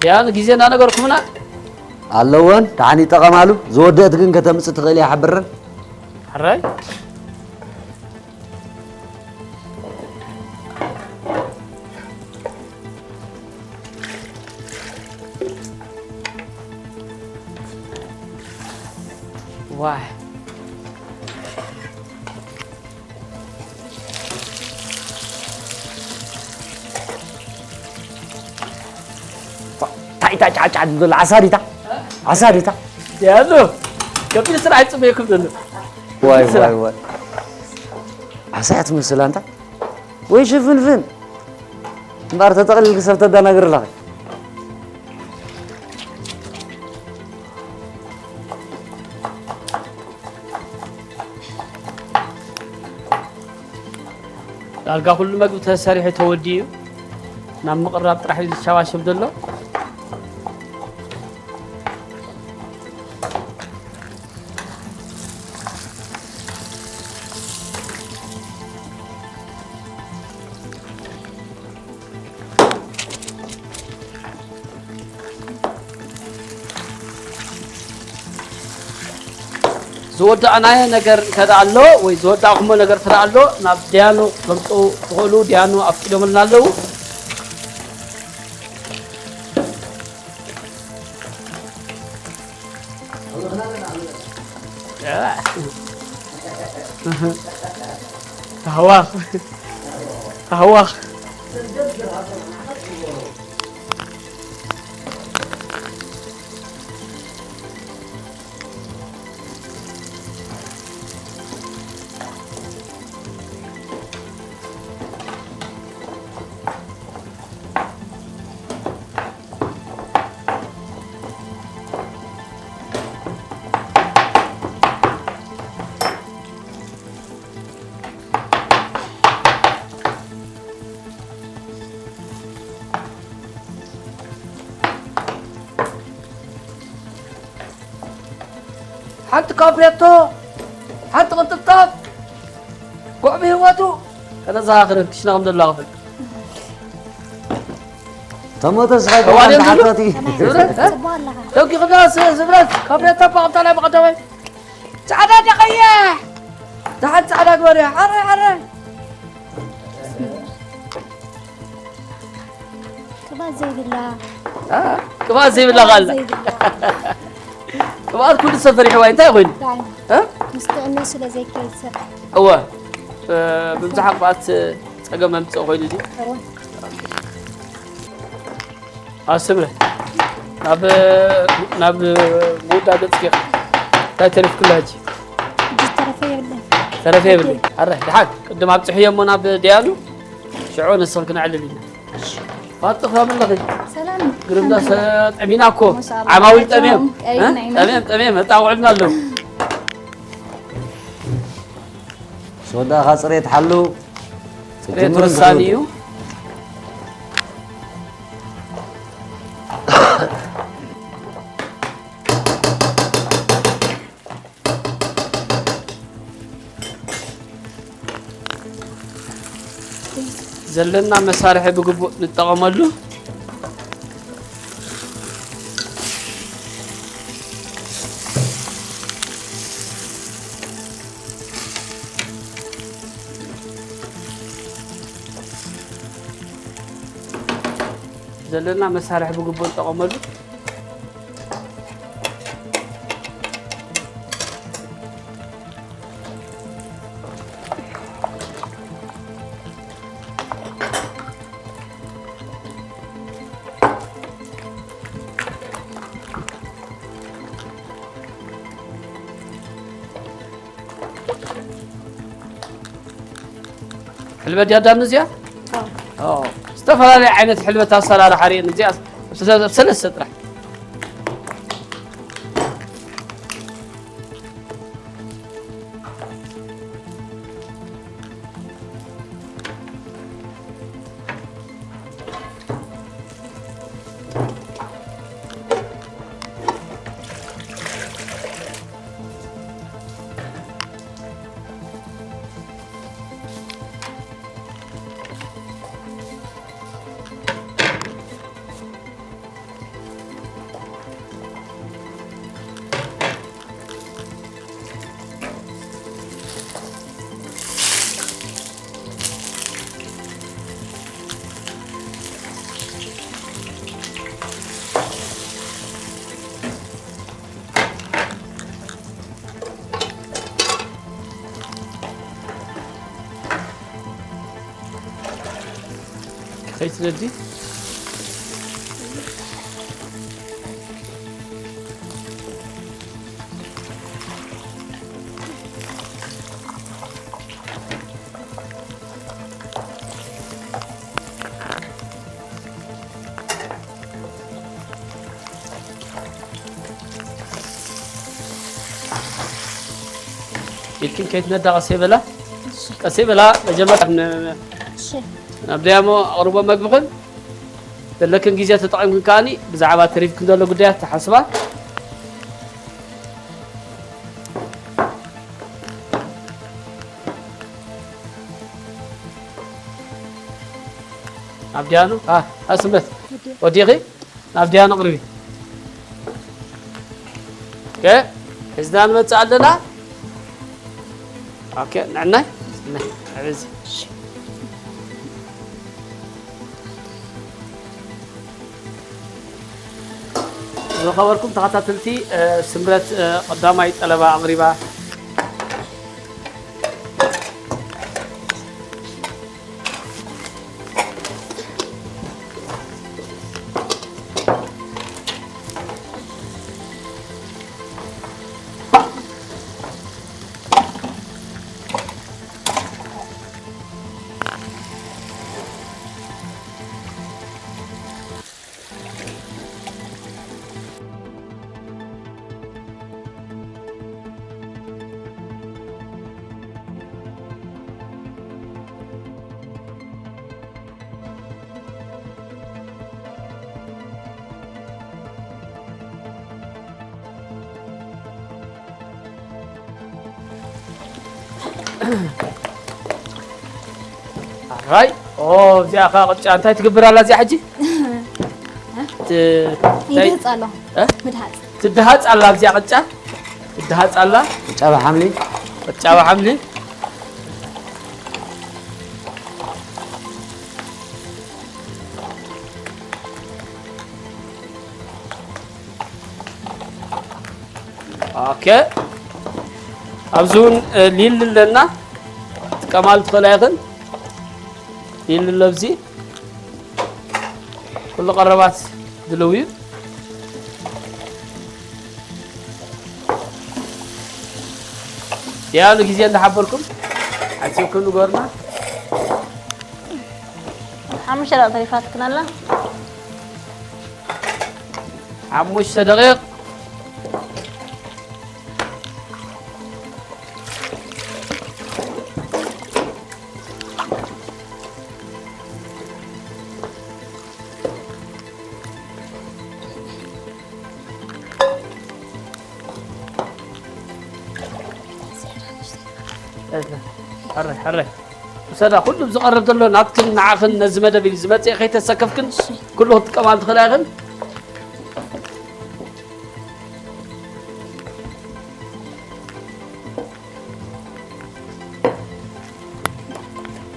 ያን ግዜ እናነገርኩምና ኣለወን፣ ደሓን ይጠቐማሉ። ዝወደአት ግን ከተምጽእ ትኽእል እያ፣ ሓብረን። ሕራይ። ዋይ። እንታይ እታ ጫጫ ትብል? ዓሳ ዲታ? ዓሳ ዲታ? ያዞ፣ ከቢድ ስራሕ ይጽበየኩም ዘሎ። ዋይ፣ ስራሕ። ዋይ፣ ዋይ። ዓሳ እያ ትመስል ኣንታ። ወይ ሽፍንፍን። እምበኣር ተጠቕሊልኪ ሰብ ተደናግሪ ኣለኺ። ዳርጋ ኩሉ መግቢ ተሰሪሑ ተወዲኡ እዩ። ናብ ምቕራብ ጥራሕ እዩ ዝሸባሸብ ዘሎ። ዝወዳእናዮ ነገር እንተ ደኣ ኣሎ ወይ ዝወዳእኩሞ ነገር እንተ ደኣ ኣሎ ናብ ዲያኑ ክተምጽኡ ትኽእሉ። ዲያኑ ኣፍቂዶምልና ኣለዉ። ታህዋኽ ታህዋኽ ሓንቲ ካፕሬቶ፣ ሓንቲ ቅንጥብጣብ፣ ጉዕ ብህይወቱ ከተዘኻኽረን ክሽነ ከም ዘለዋ ክፈልጥ። ተሞተ ስኻ ተዋርያን ዘሎ? ተሓታቲ። ጽቡቕ ኣለኻ። ደጊ ክብላ ስ-፣ ስብረት፣ ካፕሬቶ እባ ቅንጣላይ ብቐዳማይ። ጻዕዳ ዶ ቀይሕ? ደሓን ጻዕዳ ግበርያ። ኣረ፣ ኣረ። ቅብኣት ዘይብላ። አ፣ ቅብኣት ዘይብላ ቃል። ዘይብላ። ቅብኣት ኩሉ ሰብ ፈሪሕዋ እዩ። እንታይ ኮይኑ? እንታይ? እ? ምስ ጥዕና ስለ ዘይከይድ ሰብ። እወ። እ፣ ብምዝሓ ቅብኣት ጸገም ኣምጽእ ኮይኑ እዚ። እወ። ኣስብረ። ናብ፣ ናብ ምውዳእ ገጽኪ ኢኻ። እንታይ ተሪፍክላ ሕጂ? ሕጂ ተረፈ የብለይን። ተረፈ የብለይን። ኣረ፣ ደሓን። ቅድም ኣብጽሕዮ እሞ ናብ ዲያኑ። ሽዑ ንስኽን ክነዕልል ኢና። ፋጥኽ፣ ከመይ ኣለኺ? ሰላም። ግርም ዳ ሰ-፣ ጠሚና እኮ። ማሻኣላህ። ዓማዊል ጠምዮም። ቀይና እ? ኢና። ጠምዮም፣ ጠምዮም። መጣውዕልና ኣለዉ። ሶዳኻ ጽሬት ሓሉ። ጽሬት ክትጅምር ወሳኒ እዩ። ዘለና መሳርሒ ብግቡእ ንጠቐመሉ። ዘለና መሳርሒ ብግቡእ ንጠቐመሉ። ሕልበት ድያ ኣዳኑ እዚኣ? ኣዎ። ኣዎ። ዝተፈላለየ ዓይነት ሕልበት ኣሰራርሓ ርእየን። እዚኣ ሰለ-፣ ሰለስተ ጥራሕ። ኣይትነዲ። ኢድክን ከይትነዳ ቀስ ይበላ። ቀስ ይበላ። መጀመርያ ን-፣ እሺ። ናብ ደያሞ ኣቕርቦ መግብኽን ዘለክን ግዜ ተጠቒምክን ከኣኒ ብዛዕባ ተሪፍክን ዘሎ ጉዳያት ተሓስባ። ኣብ ደያኑ፣ ኣ፣ ኣስመት። ወዲኺ? ናብ ዲያኑ ኣቕርቢ። ኦኬ፣ ሒዝና ንመጽእ ኣለና። ኦኬ፣ ንዕናይ፣ ንዕናይ፣ ንዕዚ። ዝኸበርኩም ተኸታተልቲ፣ እ፣ ስምረት፣ እ፣ ቀዳማይ ጠለባ ኣቕሪባ። ኣራይ፣ ኦ፣ እዚኣ ኸ ቅጫ እንታይ ትግብር ኣላ እዚኣ ሕጂ? እ? ት-፣ እንታይ? ይድህጽ ኣሎ። እ? ምድሃጽ። ትድሃጽ ኣላ እዚኣ ቅጫ? ትድሃጽ ኣላ? ቅጫ ብሓምሊ። ቅጫ ብሓምሊ። ኦኬ። ኣብዚ እውን፣ እ፣ ሊል ኣለና። ትጥቀማሉ ትኽእላ ኢኽን። ሊል ኣሎ ኣብዚ። ኩሉ ቀረባት ድልው እዩ። ያሉ ግዜ እንዳሓበርኩም ሓሲብኩም ንገሩና። ሓሙሽተ ደቂቕ ተሪፋትክን ኣላ። ሓሙሽተ ደቂቕ። ሕራይ፣ ሕራይ። ውሰዳ፣ ኩሉ ዝቐርብ ዘሎ ናትክን ንዓኽን ነዚ መደብ እዩ ዝመጽእ፣ ከይተሰከፍክን እሺ። ኩሉ ክትጥቀማሉ ትኽእላ ኢኽን።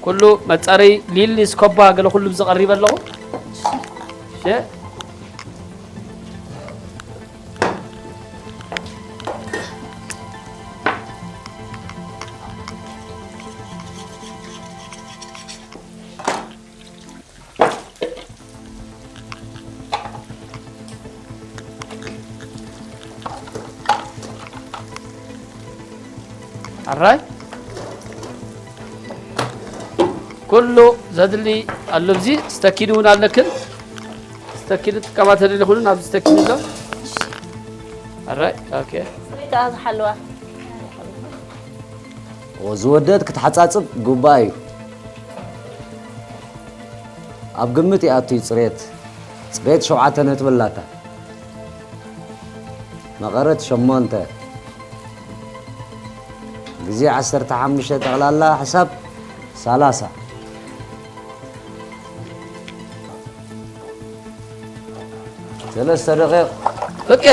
ኩሉ መጻረይ ሊል ስኮባ ገለ ኩሉ ዝቐርብ ኣለኹ። እሺ። ኣራይ ኩሉ ዘድሊ ኣሎ። ኣብዚ ስተኪን እውን ኣለክን። ስተኪን ጥቀማ ተደሊ ኩሉ ኣብዚ ስተኪን ኣሎ። ኣራይ ኦኬ። ጽሬታ ዝሓለዋ። ዝወደድ ክትሓጻጽብ ግቡእ እዩ። ኣብ ግምት ይኣቱ እዩ ጽሬት። ጽሬት ሸውዓተ ነጥቢ ኣላታ። መቐረት ሸሞንተ። ግዜ ዓሰርተ ሓሙሽተ፣ ጠቕላላ ሕሳብ ሰላሳ። ሰለስተ ደቂቕ። በቃ።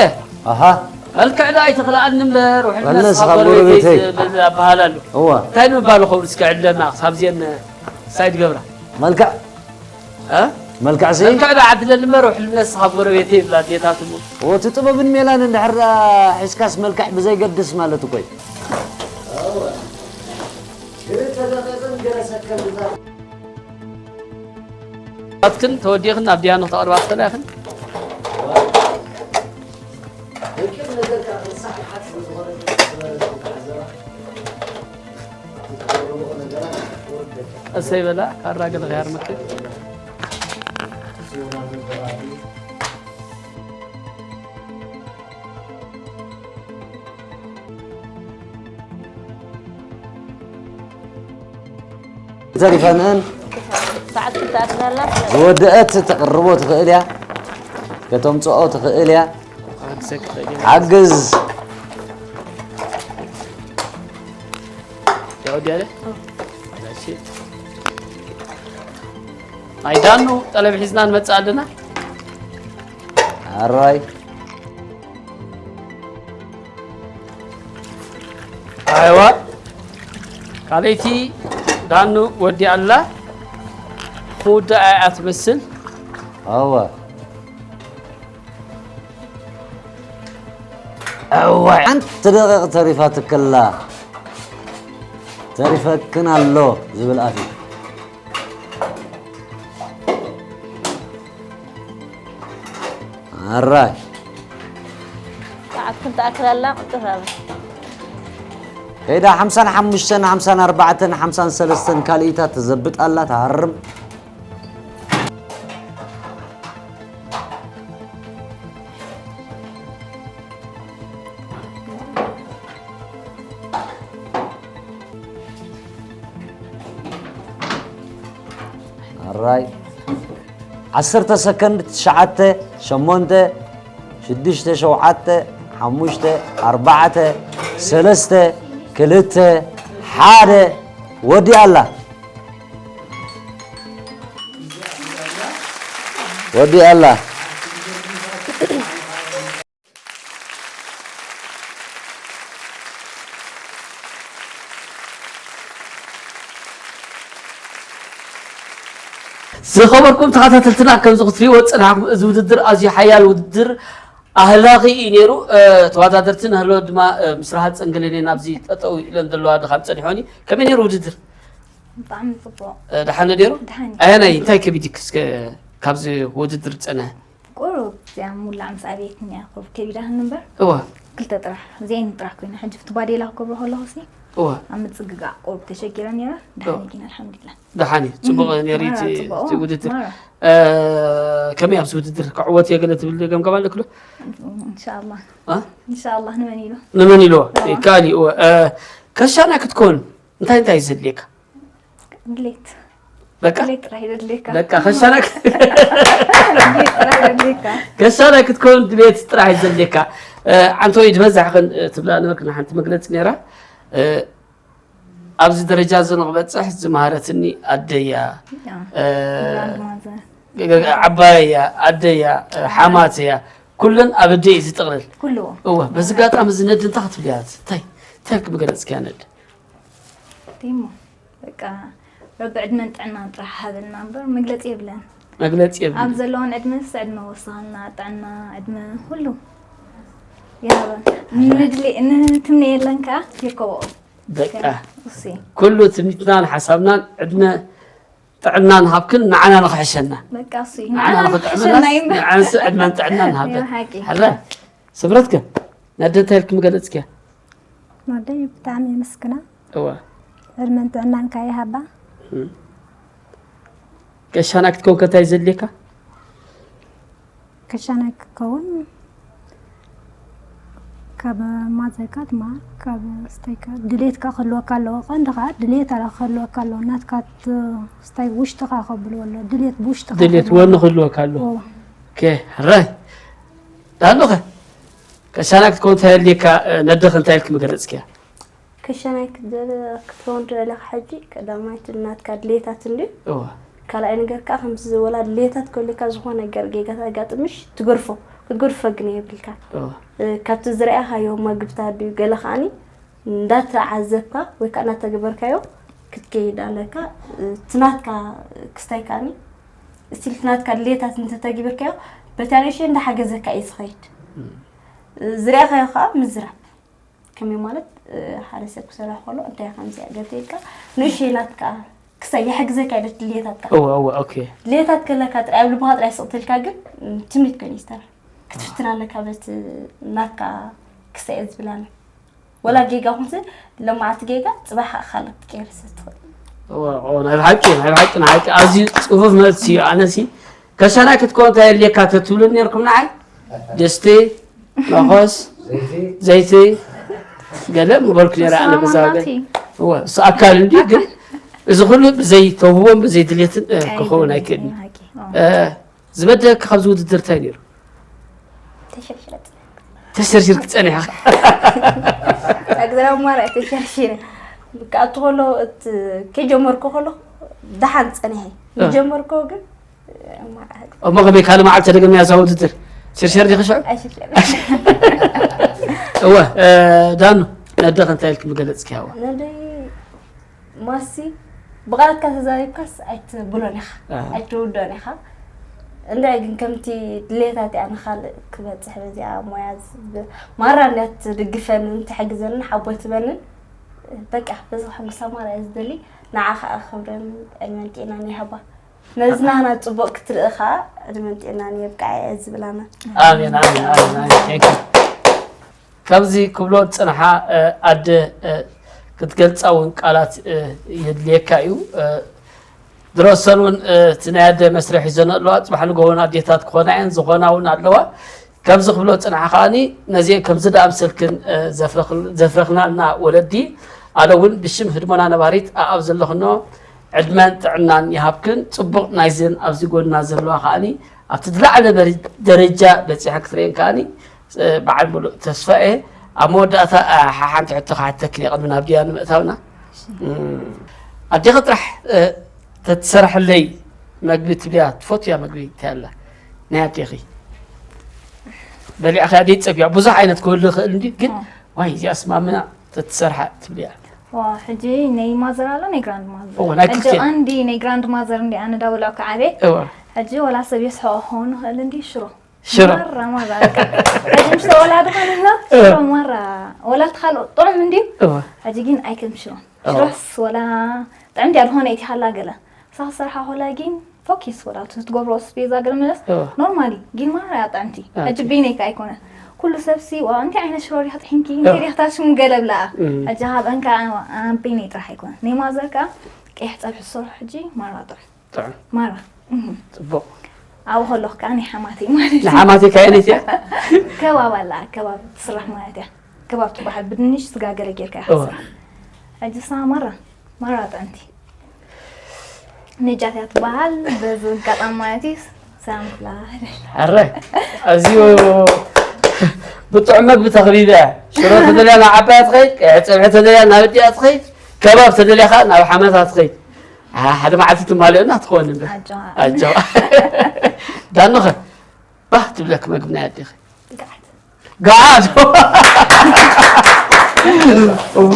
ኣሃ። መልክዕ ዶ ኣይትኽልኣኒ እምበር፣ ውሕልና ቀንስ ስኻ ካብ ጎረቤተይ ጎረቤተይ። ዝብል ኣበሃል ኣሎ። እዋ። እንታይ ንምባል ይኸውን እስከ ዕድለና፣ ክሳብ እዚአን ሳይድ ገብራ። መልክዕ። እ? መልክዕ ሲ? መልክዕ ዶ ዓድለኒ እምበር፣ ውሕልና ስኻ ጎረቤተይ ይብላ ኣዴታት እሞ። እቲ ጥበብን ሜላን እንድሕር ደኣ ሒዝካስ መልክዕ ብዘይገድስ ማለት እኮ እዩ። ክልተ ደቂቕን ገለ ሰከንድታት። ኣትክን ተወዲኽን ናብ ዲያኑ ክተቕርባ ትኽእላ ኢኽን። እሰይ በላ ካራ ገለ ኸያር መክል። ተሪፈንእን ሰዓት ክትኣክለላ ዝወደአት ተቅርቦ ትኽእል እያ፣ ከተምፅኦ ትኽእል እያ። ሓግዝ። ያው ዲያለ እሺ። ናይ ዳኑ ጠለብ ሒዝና ንመጽእ ኣለና። ኣራይ ኣይዋ ካልኣይቲ ዳኑ ወዲ ኣላ። ክውዳእ እያ ትመስል። ኣዋ እዋይ ሓንቲ ደቂቕ ተሪፋትክላ። ተሪፈክን ኣሎ ዝብል ኣፍ እዩ። ኣራይ ሰዓት ክንተኣክል ኣላ ቅልጥፍ ኣበል ከይዳ ሓምሳን ሓሙሽተን ሓምሳን ኣርባዕተን ሓምሳን ሰለስተን ካልኢታት ተዘብጥ ኣላ ትሃርም። ኣራይ ዓሰርተ ሰከንድ ትሽዓተ ሸሞንተ ሽዱሽተ ሸውዓተ ሓሙሽተ ኣርባዕተ ሰለስተ ክልተ ሓደ ወዲኣ ኣላ። ወዲኣ ኣላ። ዝኸበርኩም ተኸታተልትና ከምዚ ክትሪእዎ ዝጸናሕኩም እዚ ውድድር ኣዝዩ ሓያል ውድድር ኣህላኺ እዩ ነይሩ። ተወዳደርቲ ንህሎ ድማ ምስ ረሃ ጸንገለኔ ናብዚ ጠጠው ኢለን ዘለዋ ድኻም ጸኒሖኒ። ከመይ ነይሩ ውድድር? ብጣዕሚ ጽቡቕ። ደሓን ነይሩ? ደሓን እዩ። ኣየናይ እንታይ ከቢድክ እስከ ካብዚ ውድድር ጸነ? ቁሩብ እዚኣ ሙላዕ ምስ ኣበየትኒ እያ ቁሩብ ከቢዳትኒ እምበር እወ ክልተ ጥራሕ እዚአን ጥራሕ ኮይነ ሕጂ ፍቲ ባዴላ ክገብሮ ከለኹ ሲ እወ ኣብ ምጽግጋዕ ቁሩብ ተሸጊረ ነይረ። ደሓን ግን ኣልሓምዱሊላህ። ደሓን እዩ። ጽቡቕ ነይሩ ማራ እቲ ጽቡቕ። እቲ ውድድር። ማራ ከመይ ኣብዚ ውድድር ክዕወት እየ ገለ ትብል ገምገም ኣለክሎ? ኢንሻኣላህ አ? ኢንሻኣላህ ንመን ኢሉ ንመን ኢልዎ? እወ። ይካል እዩ። ከሻና ክትኮን እንታይ እንታይ ዘድልየካ? ድሌት በቃ ድሌት ጥራሕ እዩ ዘድልየካ። በቃ ከሻና ድሌት ጥራሕ እዩ ዘድልየካ። ከሻና ክትኮን ድሌት ጥራሕ እዩ ዘድልየካ። ኣንቶይ ዝበዛሕኽን ትብላ ነበርክና ሓንቲ መግለፂ ነይራ። ኣብዚ ደረጃ እዚ ንክበፅሕ ዝመሃረትኒ ኣደያ ያ፣ እ፣ ግራንድ ማዘር ዓባየያ ኣደያ ሓማተያ ኩለን ኣብ ኣደይ እዩ ዝጥቕልል። ኩሉ እወ በዚ ኣጋጣሚ እዚ ነዲ እንታይ ክትብልያ? እንታይ እንታይ ክምገለፅክያ ነዲ? ዲሞ በቃ ረቢ ዕድመን ጥዕናን ጥራሕ ሃበልና እምበር መግለፂ የብለን። መግለፂ የብሉ። ኣብ ዘለዋን ዕድመስ ዕድመ ወሳና ጥዕና ዕድመ ሁሉ ይሃበን። ንድሊ ንትምነ የለን ከዓ ይርከቦ በቃ እሲ ኩሉ ትምኒትናን ሓሳብናን ዕድመ ጥዕና ንሃብክን ንዓና ንኽሕሸና በቃ እሱ ንዓና ንኽጥዕመና ንዓንስ ዕድመን ጥዕና ንሃበ ሓቂ ሕረ ስብረትከ ነደ እንታይ ኢልክም ገለፅክያ? ወደይ ብጣዕሚ የመስግና። እዋ ዕድመን ጥዕናን ካይሃባ። ገሻና ክትከውን ከታይ ዘድልየካ? ከሻናይ ክከውን ካብ ማዘካ ትማር ካብ ስተይካ ድሌትካ ክህልወካ ኣለዎ። ቀንዲ ከዓ ድሌት ኣላ ክህልወካ ኣለዎ። ናትካ ት- ስታይ ውሽጥኻ ከብልዎ ኣሎ። ድሌት ብውሽጥኻ ድሌት ከብልዎ ወኒ ኣሎ። ክህልወካ ኣለዎ። ኦ፣ ኦኬ ራይ ዳንዶኸ ከሻና ክትከውን እንታይ ኣድልየካ? ነደኽ እንታይ ኢልክ ምገለፅክያ? ከሻናይ ክትዘለ ክትከውን ደለኻ ሕጂ ቀዳማይት ናትካ ድሌታት እንድዩ። እዋ ካልኣይ ነገር ከዓ ከምዚ ወላ ድሌታት ከልካ ዝኾነ ነገር ጌጋታት ኣጋጥምሽ ትገድፎ ክትገድፎ ግን የብልካ። እዋ እ፣ ካብቲ ዝረኣኻዮ መግብታት ድዩ ገለ ከዓኒ እንዳተዓዘብካ ወይ ከዓ እናተገበርካዮ ክትከይድ ኣለካ። እ፣ እቲ ናትካ ክስታይ ከዓኒ እስቲል እቲ ናትካ ድሌታት እንተተጊበርካዮ በቲ ኣንእሽተይ እንዳሓገዘካ እዩ ዝኸይድ። እ፣ ዝረኣኻዮ ከዓ ምዝራብ ከመይ ማለት እ፣ ሓደ ሰብ ክሰርሕ ከሎ እንታይ ከምዚ ገብተ ኢልካ ንእሽተይ ናትካ ክሳይ ይሕግዘካ ኢለ ድልየታትካ እወ እወ ኦኬ ድልየታት ከለካ ጥራይ ኣብ ልብኻ ጥራይ ስቕ ትልካ ግን ትምኒት ኮይኑ ይስተር ክትፍትን ኣለካ በቲ ናትካ ክሳይ እየ ዝብል ኣነ ወላ ጌጋ ኩንሲ ለማዓቲ ጌጋ ፅባሕ ኣኻልክ ትቀይር ስትኽእል እወ እወ ናይ ብሓቂ ናይ ብሓቂ ናይ ሓቂ ኣዝዩ ፅፉፍ መልሲ እዩ ኣነሲ ከሻናይ ክትከውን እንታይ የድልየካ ተትብሉ ነርኩም ንዓይ ድስቲ መኾስ ዘይቲ ገለ ምበልኩ ነረ ኣነ በዛ ወገን እወ እሱ ኣካል እንዲ ግን እዚ ኩሉ ብዘይ ተውህቦን ብዘይ ድሌትን ክኸውን ኣይክእልን ዝበደለካ ካብዚ ውድድር እንታይ ነይሩ ተሸርሽርክ ፀኒሕካ ኣግዘራብ ማራ ተሸርሽረ ብቃ እቲ ከሎ ከጀመርኩ ከሎ ደሓን ፀኒሐ ጀመርኮ ግን እሞ ከመይ ካልእ መዓልቲ ተደገምያ እዛ ውድድር ሽርሸር ዲኺ ሽዑ እወ ዳኑ ነደኸ እንታይ ኢልክ ምገለፅኪ ያዋ ማሲ ብቓላትካ ተዛሪብካስ ኣይትብሎን ኢኻ ኣይትውዶን ኢኻ እንድዒ ግን ከምቲ ድሌታት እያ ንኻልእ ክበፅሕ በዚኣ ሞያ ማራ እንድያ ትድግፈንን ትሕግዘንን ሓቦ ትበንን በቃ በዚ ከሕጉሳ ማራ እየ ዝደሊ ንዓ ከዓ ክብርን ዕድመን ጥዕናን ይሃባ ነዚ ናህና ፅቡቕ ክትርኢ ከዓ ዕድመን ጥዕናን የብቅዓ እየ ዝብል ኣነ ኣሜን ኣሜን ኣሜን ኣሜን thank you ካብዚ ክብሎ ዝፅንሓ ኣደ ክትገልፃ እውን ቃላት የድልየካ እዩ ድረሰን እውን እቲ ናይ ኣደ መስርሕ ይዘነ ኣለዋ ፅባሕ ንጎሆን ኣዴታት ክኾና እየን ዝኾና እውን ኣለዋ ከምዚ ክብሎ ዝፅንሓ ከዓኒ ነዚአን ከምዚ ደኣምሰልክን ዘፍረኽናልና ወለዲ ኣነ እውን ብሽም ህድሞና ነባሪት ኣኣብ ዘለኽኖ ዕድመን ጥዕናን ይሃብክን ፅቡቕ ናይዘን ኣብዚ ጎንና ዘለዋ ከዓኒ ኣብቲ ዝለዓለ ደረጃ በፂሐን ክትርእየን ከዓኒ በዓል ሙሉእ ተስፋ እየ ኣብ መወዳእታ ሓንቲ ሕቶ ክሓተክን እየ ቅድሚ ናብ ድያ ንምእታውና ኣዴኺ ጥራሕ ተትሰርሐለይ መግቢ ትብልያ ትፈትያ መግቢ እንታይ ኣላ ናይ ኣዴኺ በሊዕኻ ደይ ፀብያ ብዙሕ ዓይነት ክህሉ ይኽእል እንዲ ግን ዋይ እዚኣ ስማምና ተትሰርሓ ትብልያ ዋ ሕጂ ናይ ማዘር ኣሎ ናይ ግራንድ ማዘር እወ ናይ ክልቲኣ ቀንዲ ናይ ግራንድ ማዘር እንዲ ኣነ ዳበልዑ ከዓበ እወ ሕጂ ወላ ሰብ የስሕቆ ክኸውን ይኽእል እንዲ ሽሮ ሽሮ ማራ ማራ በቃ ሕጂ ምስ ተወላዲ ኾንና ሽሮ ማራ ወላ እቲ ካልኦ ጥዑም እንድዩ እወ ሕጂ ግን ኣይከም ሽሮ ሽሮስ ወላ ጥዕም ድያ ዝኾነ እቲ ሃላ ገለ ንሳ ክሰርሓ ኮላ ግን ፎኪስ ወላ እቲ ትገብሮ ስፔዛ ገለ መለስ እወ ኖርማሊ ግን ማራ እያ ጥዕምቲ ሕጂ በይነይ ከ ኣይኮነን ኩሉ ሰብሲ ዋ እንታይ ዓይነት ሽሮ ዲኻ ጥሒንኪ እንታይ ዲኻ ታሽሙ ገለ ብለኣ ሕጂ ሃበን ከ ኣበይነይ ጥራሕ ኣይኮነን ናይ ማዘር ከ ቀይሕ ፀብሒ ዝሰርሑ ሕጂ ማራ ጥዑም ጥዑም ማራ እህ። ፅቡቕ ኣብኡ ከለኹ ከዓ ናይ ሓማተይ ማለት እዩ ንሓማተይ ካየነይት እያ ከባብ ኣላ ከባብ ትስራሕ ማለት እያ ከባብ ትበሃል ብድንሽ ስጋ ገለ ጌርካ እያ እወ። ትስራሕ ሕጂ ሳ ማራ ማራ ጥዕምቲ ነጃት እያ ትበሃል በዚ ኣጋጣሚ ማለት እዩ ሰላም ፍላ ኣረ ኣዝዩ ብጥዑም መግቢ ተኽቢበ ሽሮ ተደልያ ናብ ዓባያ ትኸይድ ቀይሕ ፀብሒ ተደልያ ናብ እዲኣ ትኸይድ ከባብ ተደልያ ከዓ ናብ ሓመታ ትኸይድ ሓደ መዓልቲ ትማልዮና ትኸውን እምበር ኣጆዋ ኣጆዋ ዳንኸ ባህ ትብለክ መግቢ ናይ ኣዴኺ ገዓት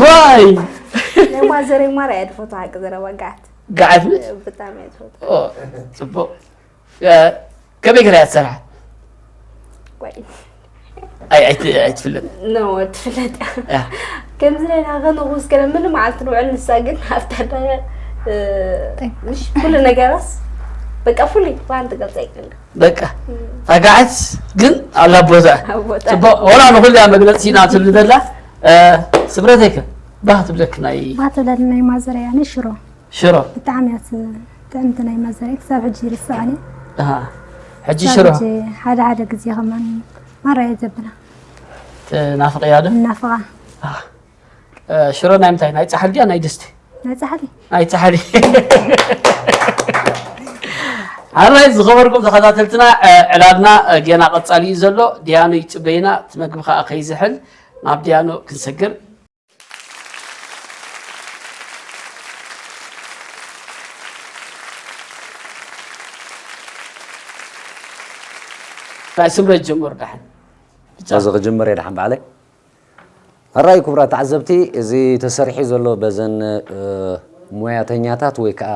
ዋይ ናይ ማዘረይ ማራ እያ ድፈትዋ ሓቂ ዘረባ ገዓት ገዓት ብጣዕሚ እያ ትፈትዋ ፅቡቅ ከመይ ገይራ እያ ትሰርሓ ኣይትፍለጥ ትፍለጥ ከምዚ ናይ ናኸ ንጉስ ገለ ምንም መዓልቲ ንውዕል ንሳ ግን ኣብታ ምሽ ኩሉ ነገራስ በቃ ፍሉይ ባን ትገልፀ ይክእል በቃ ታጋዓት ግን ኣላ ቦታ ፅቡቅ ወላ ንኩልያ መግለፂ ኢና ትብል ዘላ ስምረተይከ ባህ ትብለክ ናይ ባህ ትብለኒ ናይ ማዘረያ ናይ ሽሮ ሽሮ ብጣዕሚ እያ ጥዕምቲ ናይ ማዘረይ ክሳብ ሕጂ ይርስዓኒ ኣሃ ሕጂ ሽሮ ሕጂ ሓደ ሓደ ግዜ ከማን ማራ እየ ዘብላ ትናፍቕያ ዶ እናፍቓ ኣህ። ሽሮ ናይ ምንታይ ናይ ፃሕሊ ድያ ናይ ድስቲ ናይ ፃሕሊ ናይ ፃሕሊ ሓራይ ዝኸበርኩም ተኸታተልትና ዕላልና ጌና ቀፃሊ እዩ ዘሎ ድያኑ ይፅበይና እቲ መግቢ ከዓ ከይዝሕል ናብ ድያኑ ክንሰግር ናይ ስምረት ጀምሩ ዳሕን እዚ ክጅምር እየ ዳሓን ባዕለይ ሕራይ ክቡራት ተዓዘብቲ እዚ ተሰሪሑ ዘሎ በዘን ሞያተኛታት ወይ ከዓ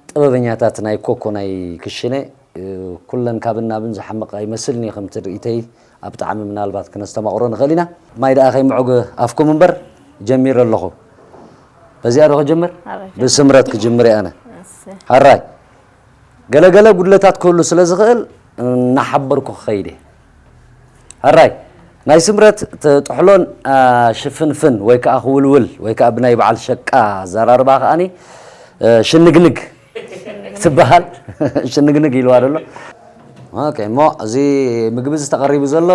ጥበበኛታት ናይ ኮኮ ናይ ክሽነ ኩለን ካብን ናብን ዝሓመቐ ኣይመስልን እዩ ከምቲ ርእይተይ ኣብ ጣዕሚ ምናልባት ክነስተማቕሮ ንኽእል ኢና ማይ ደኣ ከይምዕጉ ኣፍኩም እምበር ጀሚረ ኣለኹ በዚኣ ዶ ክጅምር? ብስምረት ክጅምር እየ ኣነ። ሕራይ፣ ገለገለ ጉድለታት ክህሉ ስለ ዝኽእል እናሓበርኩ ክኸይድ እየ። ሕራይ፣ ናይ ስምረት ጥሕሎን ሽፍንፍን ወይ ከዓ ክውልውል ወይ ከዓ ብናይ በዓል ሸቃ ኣዘራርባ ከዓኒ ሽንግንግ ትበሃል። ሽንግንግ ኢልዋ ደሎ። ኦኬ፣ እሞ እዚ ምግቢ እዚ ተቐሪቡ ዘሎ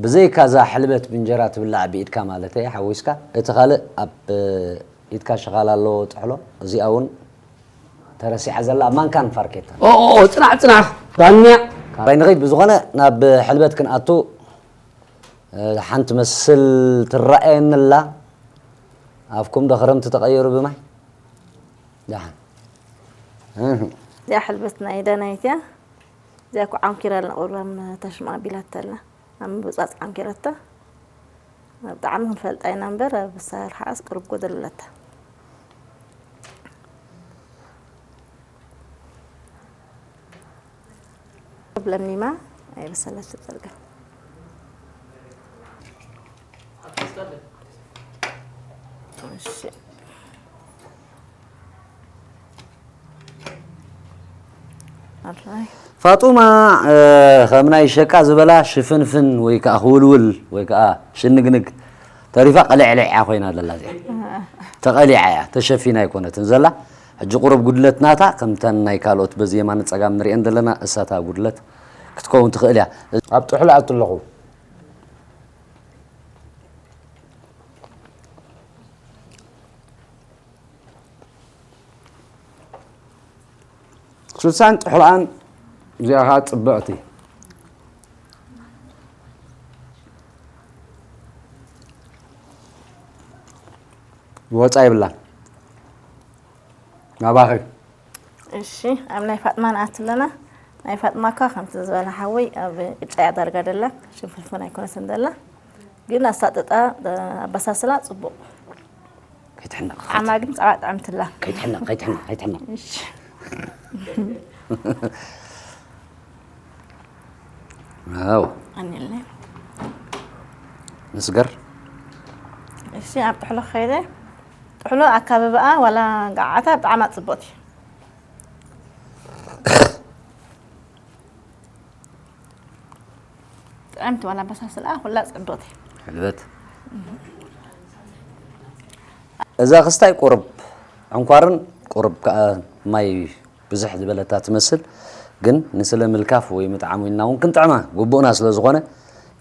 ብዘይካ እዛ ሕልበት ብእንጀራ ትብላዕ ብኢድካ ማለት እየ ሓዊስካ፣ እቲ ካልእ ኣብ ኢድካ ሸኻላ ኣለዎ ጥሕሎ። እዚኣ እውን ተረሲዓ ዘላ ማንካን ፋርኬታን። ኦ ኦ፣ ኦ፣ ጽናሕ ጽናሕ። ባንያ። ካባይ ንኸይድ ብዝኾነ ናብ ሕልበት ክንኣቱ ሓንቲ መስል ትረኣየኒ ኣላ። ኣፍኩም ዶ ክረምቲ ተቐየሩ ብማይ? ደሓን። እዚኣ ሕልበት ናይ ዳናይት እያ። እዚኣ እኮ ዓንኪራ ኣላ፣ ቁራም ታሽማ ኣቢላታ ኣላ። ኣብ ምብጻጽ ዓንኪረታ። ብጣዕሚ ክንፈልጣ ኢና እምበር፣ ኣብ ኣሰራርሓስ ቅሩብ ጎደል ኣለታ። ለሚማ ኣይበሰለት ትጸርጋ። እሺ። ኣራይ። ፋጡማ፣ እ፣ ከም ናይ ሸቃ ዝበላ ሽፍንፍን ወይ ከዓ ክውልውል ወይ ከዓ ሽንግንግ ተሪፋ ቀሊዕሊዕ ኮይና ዘላ እዚኣ። ተቐሊዓ እያ፣ ተሸፊና ኣይኮነትን ዘላ። ሕጂ ቁሩብ ጉድለት ናታ፣ ከምተን ናይ ካልኦት በዚ የማን ጸጋም ንሪኤን ዘለና፣ እሳታ ጉድለት ክትከውን ትኽእል እያ። ኣብ ጥሕሎ ኣቱ ኣለኹ። ስልሳን ጥሕሎኣን እዚኣ ኸዓ ጽብቕቲ። ወጻ ይብላን። ናባኺ። እሺ፣ ኣብ ናይ ፋጥማ ንኣቱ ኣለና። ናይ ፋጥማ እኳ ከምቲ ዝበለ ሓወይ ኣብ ቅጫ እያ ዳርጋ ደላ፣ ሽንፍልፍል ኣይኮነትን ደላ። ግን ኣሳጥጣ፣ ኣበሳስላ ጽቡቕ። ከይትሕነቕ። ጣዕማ ግን ጸባ ጥዕምትላ። ከይትሕነቕ፣ ከይትሕነቕ፣ ከይትሕነቕ። እሺ። ኣዎ። ኣኒለይ። ምስገር። እሺ፣ ኣብ ጥሕሎ ከይደ። ጥሕሎ ኣካባቢኣ ዋላ ጋዓታ ብጣዕማ ጽቡቕቲ። ጥዕምቲ ዋላ ኣበሳስልኣ ኩላ ጽብቕቲ። ሕልበት። እዛ ክስታይ ቁርብ ዕንኳርን ቁርብ ከኣ ማይ ብዙሕ ዝበለታ ትመስል፣ ግን ንስለ ምልካፍ ወይ ምጥዓም ኢልና እውን ክንጥዕማ ግቡእና ስለ ዝኾነ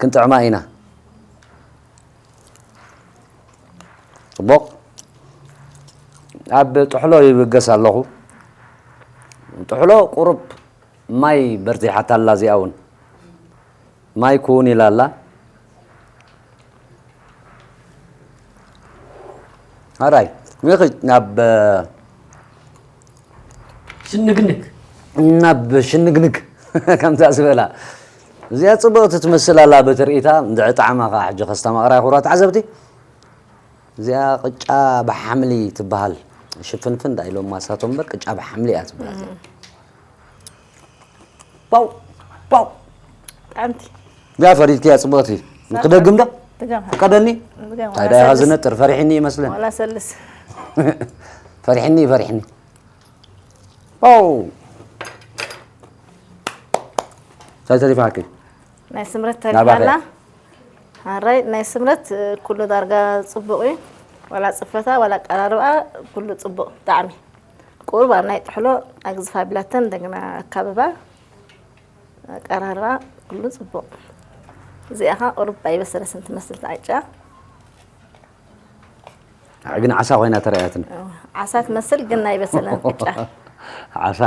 ክንጥዕማ ኢና። ጽቡቕ። ኣብ ጥሕሎ ይብገስ ኣለኹ። ጥሕሎ ቁሩብ ማይ በርቲሓታ ኣላ እዚኣ እውን። ማይ ክውን ኢላ ኣላ። ኣራይ፣ ንኺድ ናብ ሽንግንግ። ናብ ሽንግንግ ከምዛ ዝበላ። እዚኣ ጽብቕቲ ትመስል ኣላ በቲ ርእይታ፣ እንድዒ ጣዕማ ኸዓ ሕጂ ከስተማቕራ ክቡራት ተዓዘብቲ። እዚኣ ቅጫ ብሓምሊ ትበሃል። ሽፍንፍን ዳ ኢሎም ማሳቶም እምበር ቅጫ ብሓምሊ እያ ትበሃል እዚኣ። ፓው፣ ፓው። ጥዕምቲ። ያ ፈሪድክያ ጽብቕቲ። ክደግም ዶ? ድገም። ፍቀደኒ? ድገም። እንታይ ወላ ዳ ኢኻ ሰልስ። ዝነጥር? ፈሪሕኒ ይመስልን። ወላ ሰልስ። ፈሪሕኒ፣ ፈሪሕኒ። ኦ። እንታይ ተሪፋኪ? ናይ ስምረት ናባኸ። ተሪፋላ። ኣራይ፣ ናይ ስምረት፣ እ፣ ኩሉ ዳርጋ ጽቡቕ እዩ። ዋላ ጽፈታ፣ ዋላ ኣቀራርባ፣ ኩሉ ጽቡቕ ብጣዕሚ። ቁሩብ ኣብ ናይ ጥሕሎ ኣግዝፋ ቢላተን እንደገና ኣካብባ ኣቀራርባ ኩሉ ጽቡቕ። እዚኣ ኸኣ ቁሩብ ኣይበሰለትን ትመስል ትዓጫ። ኣይ ግን ዓሳ ኮይና ተረኣያትኒ። ዓሳ ትመስል ግን ኣይበሰለን ቅጫ። ዓሳ።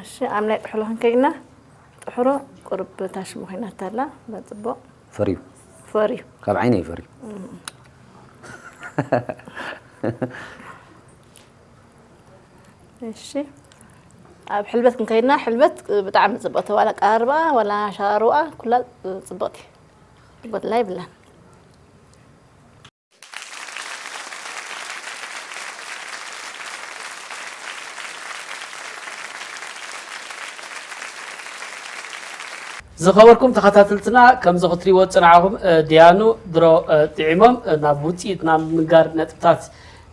እሺ፣ ኣብ ናይ ጥሕሎ ክንከይድና። ጥሕሎ ቁሩብ ታሽሙ ኮይናታ ኣላ፣ በጽቡቕ። ፈርዩ። ፈርዩ። ካብ ዓይነይ ፈርዩ። እም። እሺ። ኣብ ሕልበት ክንከይድና፣ ሕልበት ብጣዕሚ ጽብቕቲ፣ ዋላ ኣቀራርባኣ፣ ዋላ ኣሸራርባኣ፣ ኩላ ጽብቕቲ። ጎድላ የብላን። ዝኸበርኩም ተኸታተልትና፣ ከምዚ ክትሪእዎ ዝጸናዕኹም፣ እ፣ ዲያኑ ድሮ፣ እ፣ ጥዒሞም፣ እ፣ ናብ ውጽኢት ናብ ምንጋር ነጥብታት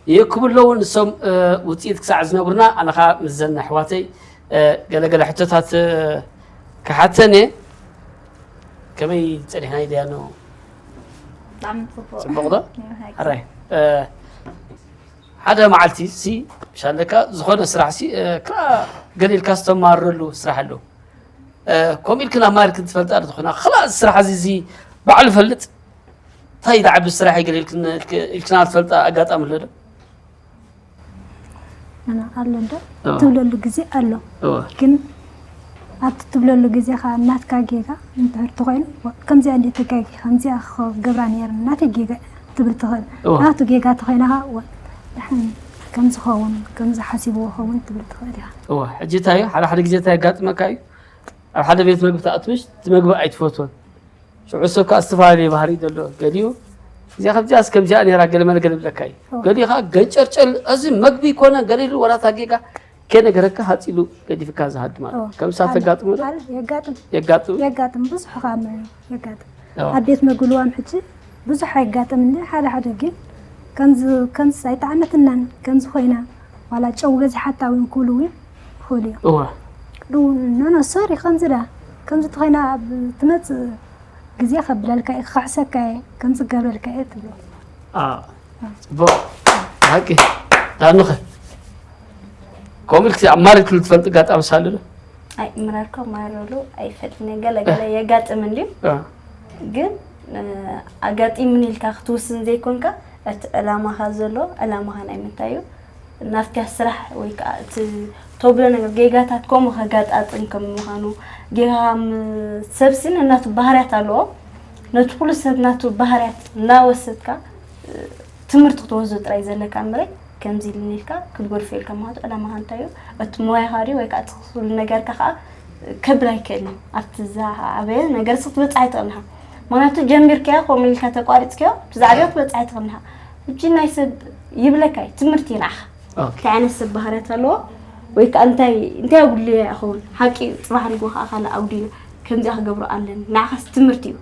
ይእክቡ ኣለዉ። ንሶም፣ እ፣ ውጽኢት ክሳዕ ዝነግሩና፣ ኣነ ኸኣ ምስዘን ኣሕዋተይ፣ እ፣ ገለ ገለ ሕቶታት፣ እ፣ ክሓተን እየ። ከመይ ጸኒሕና ዲያኑ? ብጣዕሚ ጽቡቕ። ጽቡቕ ዶ? ይመሃግ። ሕራይ። እ፣ ሓደ መዓልቲ ሲ፣ ምሽ ኣለካ፣ ዝኾነ ስራሕ ሲ፣ እ፣ ክላ ገለ ኢልካ ዝተማረሉ ስራሕ ኣለዉ። እ፣ ከምኡ ኢልክ ናብ ማርክ ትፈልጣ ዶ ትኾና? ክላ እዚ ስራሕ እዚ፣ እዚ ባዕሉ ፈልጥ፣ እንታይ ዝዓቢ ስራሕ እዩ ገለ ኢልክን-፣ ኢልክና ትፈልጣ ኣጋጣሚ ኣሎ ዶ? ኣነ ኣሎ እንዶ እወ። ትብለሉ ግዜ ኣሎ። እወ። ግን ኣብቲ ትብለሉ ግዜ ኸዓ ናትካ ጌጋ እንድሕር ተኾይኑ፣ "ዋ፣ ከምዚኣ እንዴ ተጋጊ፣ ከምዚኣ ክገብራ ነይርኒ፣ ናተይ ጌጋ" ትብል ትኽእል። እወ። ናቱ ጌጋ ተኾይና ኸዓ፣ "ዋ፣ ደሓን ከምዚ ኸውን፣ ከምዚ ሓሲብዎ ኸውን" ትብል ትኽእል ኢኻ። እወ፣ ሕጂ እንታይ እዩ? ሓደ ሓደ ግዜ እንታይ የጋጥመካ እዩ? ኣብ ሓደ ቤት መግቢ ትኣትምሽ፣ እቲ መግቢ ኣይትፈትዎን። ሽዑ ሰብ ከኣ ዝተፈላለየ ባህሪ እዩ ዘለዎ። ገሊኡ፣ "እዚኣ ከምዚኣስ ከምዚኣ ነይራ፣ ገለ መለ ገለ" ይብለካ እዩ። እወ። ገሊኡ ኸኣ ገንጨርጨር፣ "እዚ መግቢ ይኮነ" ገለ ኢሉ፣ ዋላ እታ ጌጋ ከይነገረካ ሃጽ ኢሉ ገዲፍካ ዝሃድም ኣሎ። እወ። ከምሳ ኣለ። ተጋጥሙ ዶ? ኣለ፣ የጋጥም። የጋጥም? የጋጥም፣ ብዙሕ ኸኣ ም-፣ የጋጥም። እወ። ኣብ ቤት መግቢ ልዋም ሕጂ ብዙሕ ኣይጋጥም እንዲ፣ ሓደ ሓደ ግን ከምዚ፣ ከምዚ ኣይጠዓመትናን፣ ከምዚ ኮይና፣ ዋላ ጨው በዚሓታ እውን ክብሉ እውን ይኽእሉ እዮም። እወ። ዱ-፣ ኖ፣ ኖ፣ ሶሪ፣ ከምዚ ዳ፣ ከምዚ ተኾይና ኣብ ትመጽእ ግዜ ከብለልካ እየ፣ ክኸሕሰካ እየ፣ ከምዚ ክገብረልካ እየ ትብሎ። አ፣ ጽቡቕ። ሓቂ። ዳኑኸ? ከምኡ ኢልክ ኣብ ማርክ ትፈልጥ ኣጋጣሚ ሳሉ ዶ? ኣይ፣ ምራርካ ማረሉ ኣይፈልጥን እየ። ገለ ገለ የጋጥም እንድዩ። አ። ግን፣ እ፣ ኣጋጢሙኒ ኢልካ ክትውስን ዘይኮንካ፣ እቲ ዕላማኻ ዘሎ፣ ዕላማኻ ናይ ምንታይ እዩ? ናትካ ስራሕ ወይ ከዓ እቲ ተብሎ ነገር፣ ጌጋታት ከምኡ ከጋጣጥም ከም ምዃኑ፣ ጌጋ ም-፣ ሰብሲ ነናቱ ባህርያት ኣለዎ። ነቲ ኩሉ ሰብ ናቱ ባህርያት እናወሰድካ፣ እ፣ ትምህርቲ ክትወስዶ ጥራይ ዘለካ እምበረ፣ ከምዚ ኢልኒ ኢልካ ክትገድፎ ኢልካ ማለት ዕላማኻ እንታይ እዩ? እቲ ሞያኻ ድዩ ወይ ከዓ እቲ ኩሉ ነገርካ ከዓ ከብል ኣይክእልን። ኣብቲ ዝዓበየ ነገር ሲ ክትበጽሕ ኣይትኽእልን ኢኻ። ምኽንያቱ ጀሚርካዮ ከምኡ ኢልካ ተቋሪጽካዮ፣ እቲ ዝዓበየ ክትበጽሕ ኣይትኽእልን ኢኻ። ሕጂ ናይ ሰብ ይብለካ እዩ፣ ትምህርቲ እዩ ንዓኻ። ኦኬ። እንታይ ዓይነት ሰብ ባህርያት ኣለዎ ወይ ከዓ እንታይ፣ እንታይ ኣጉድልዮ ይኸውን? ሓቂ እዩ፣ ጽባሕ ንግሆ ከዓ ካልእ ኣጉድልዮ ከምዚኣ ክገብሮ ኣለኒ። ንዓኻስ ትምህርቲ እዩ።